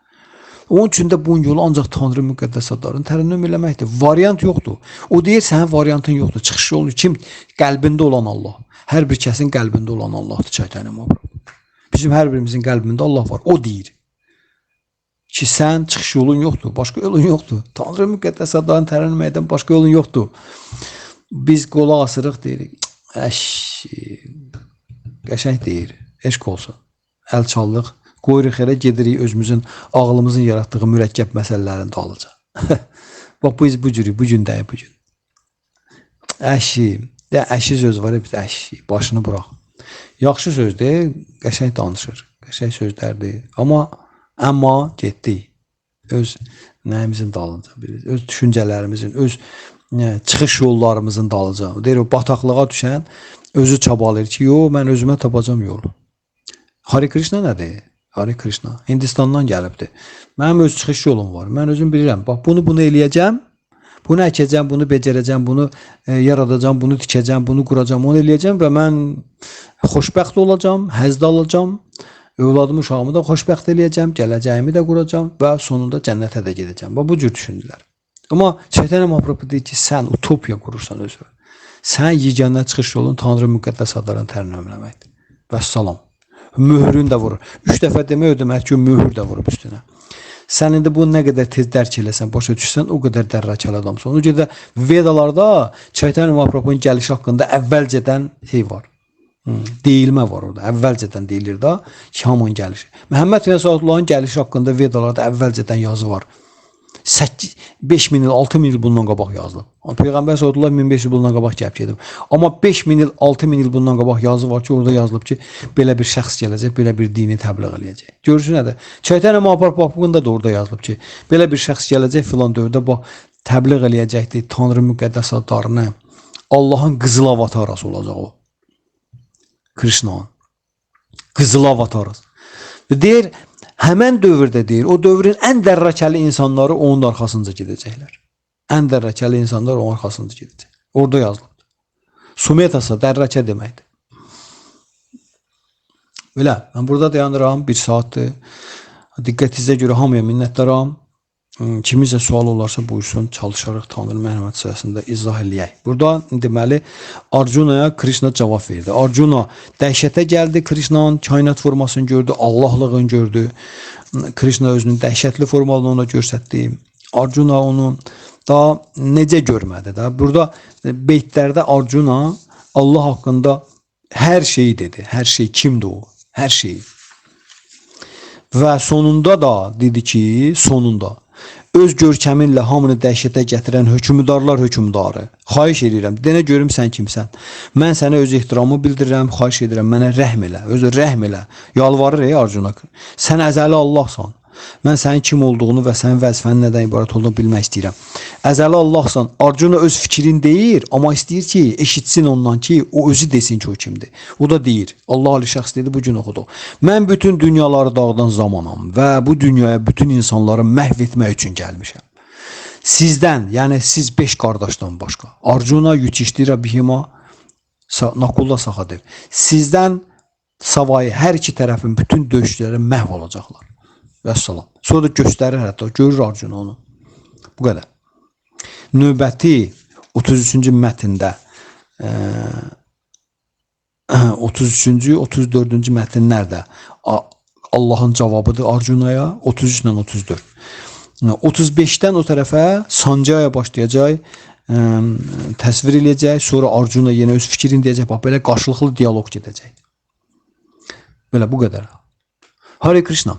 Onun üçün də bunun yolu ancaq Tanrı müqəddəs adlarını tərənnüm eləməkdir. Variant yoxdur. O deyir, sənin variantın yoxdur. Çıxış yolu kim? Qəlbində olan Allah. Hər bir kəsin qəlbində olan Allahdır Çaytanya Mahaprabhu. Bizim hər birimizin qəlbində Allah var. O deyir ki, sən çıxış yolun yoxdur, başqa yolun yoxdur. Tanrı müqəddəs adlarını tərənnüm edən başqa yolun yoxdur. Biz qolaq asırıq, deyirik, əş, qəşəng deyir, eşq olsun. Əl çallıq, qoyuruq elə gedirik özümüzün, ağlımızın yaratdığı mürəkkəb məsələlərin dalınca. Bax, biz bu cürük, bu gündəyik bu gün. Əşi, də əşi söz var, biz əşi, başını bıraq. Yaxşı sözdür, qəşəng danışır, qəşəng sözlərdir. Amma getdik öz nəyimizin dalınca, öz düşüncələrimizin, öz çıxış yollarımızın dalınca. Deyir, o bataqlığa düşən özü çabalayır ki, yo, mən özümə tapacam yolu. Hare Krishna nədir? Hare Krishna Hindistandan gəlibdir. Mənim öz çıxış yolum var. Mən özüm bilirəm. Bax, bunu eləyəcəm. Bunu əkəcəm, bunu becərəcəm, bunu yaradacam, bunu tikəcəm, bunu quracam, onu eləyəcəm və mən xoşbəxt olacam, həzz alacam. Övladımı, uşağımı da xoşbəxt eləyəcəm, gələcəyimi də quracam və sonunda cənnətə də gedəcəm. Bax, bu cür düşündülər. Amma Çaytanya Mahaprabhu deyir ki, sən utopiya qurursan özünə. Sən yeganə çıxış yolun Tanrı müqəddəs adlarını tərənnüm eləməkdir. Vəssalam. Möhrünü də vurur. 3 dəfə demək o demək ki, möhür də vurub üstünə. Sən indi bunu nə qədər tez dərk eləsən, başa düşsən, o qədər dərrakəli adamsan. Ona görə də Vedalarda Chaitanya Mahaprabhu'nun gəlişi haqqında əvvəlcədən şey var. Deyilmə var orada. Əvvəlcədən deyilir da ki, hamının gəlişi. Məhəmməd Rəsulullahın gəlişi haqqında Vedalarda əvvəlcədən yazı var. 8, 5000 il, 6000 il bundan qabaq yazılıb. Peyğəmbər sallallahu 1500 il bundan qabaq gəlib gedib. Amma 5000 il, 6000 il bundan qabaq yazı var ki, orada yazılıb ki, belə bir şəxs gələcək, belə bir dini təbliğ eləyəcək. Görürsün nədir? Chaitanya Mahaprabhu haqqında da orada yazılıb ki, belə bir şəxs gələcək filan dövrdə bax təbliğ eləyəcəkdir Tanrı müqəddəs adlarını. Allahın qızıl avatarası olacaq o. Krishna'nın qızıl avatarası. Və deyir, həmən dövrdə deyir, o dövrün ən dərrakəli insanları onun arxasınca gedəcəklər. Ən dərrakəli insanlar onun arxasınca gedəcək. Orada yazılıbdır. Sumetasa dərrakə deməkdir. Belə, mən burada dayanıram, bir saatdır. Diqqətinizə görə hamıya minnətdaram. Kiminsə sual olarsa buyursun, çalışarıq Tanrı mərhəməti sayəsində izah eləyək. Burada deməli Arjunaya Krishna cavab verdi. Arjuna dəhşətə gəldi, Krishnanın kainat formasını gördü, Allahlığını gördü. Krishna özünün dəhşətli formalını ona göstərdi. Arjuna onu daha necə görmədi də. Burada beytlərdə Arjuna Allah haqqında hər şeyi dedi. Hər şey kimdir o? Hər şeyi. Və sonunda da dedi ki, sonunda öz görkəminlə hamını dəhşətə gətirən hökmdarlar hökmdarı. Xahiş edirəm, denə görüm sən kimsən. Mən sənə öz ehtiramımı bildirirəm, xahiş edirəm, mənə rəhm elə, özü rəhm elə. Yalvarır ey Arjuna. Sən əzəli Allahsan. Mən sənin kim olduğunu və sənin vəzifənin nədən ibarət olduğunu bilmək istəyirəm. Əzəli Allahsan. Arjuna öz fikrini deyir, amma istəyir ki, eşitsin ondan ki, o özü desin ki, o kimdir. O da deyir. Allah ali şəxs dedi, bu gün oxuduq. Mən bütün dünyaları dağıdan zamanam və bu dünyaya bütün insanları məhv etmək üçün gəlmişəm. Sizdən, yəni siz 5 qardaşdan başqa, Arjuna, Yudhishthira, Bhima, Nakula, Sahadev. Sizdən savayı hər iki tərəfin bütün döyüşçüləri məhv olacaqlar. Vəssalam. Sonra da göstərir hətta, görür Arjuna onu. Bu qədər. Növbəti 33-cü mətndə 33-cü, 34-cü mətnlər də Allahın cavabıdır Arjunaya 33 ilə 34. 35-dən o tərəfə Sanjaya başlayacaq, təsvir eləyəcək, sonra Arjuna yenə öz fikrini deyəcək. Bax belə qarşılıqlı dialoq gedəcək. Belə bu qədər. Hare Krishna.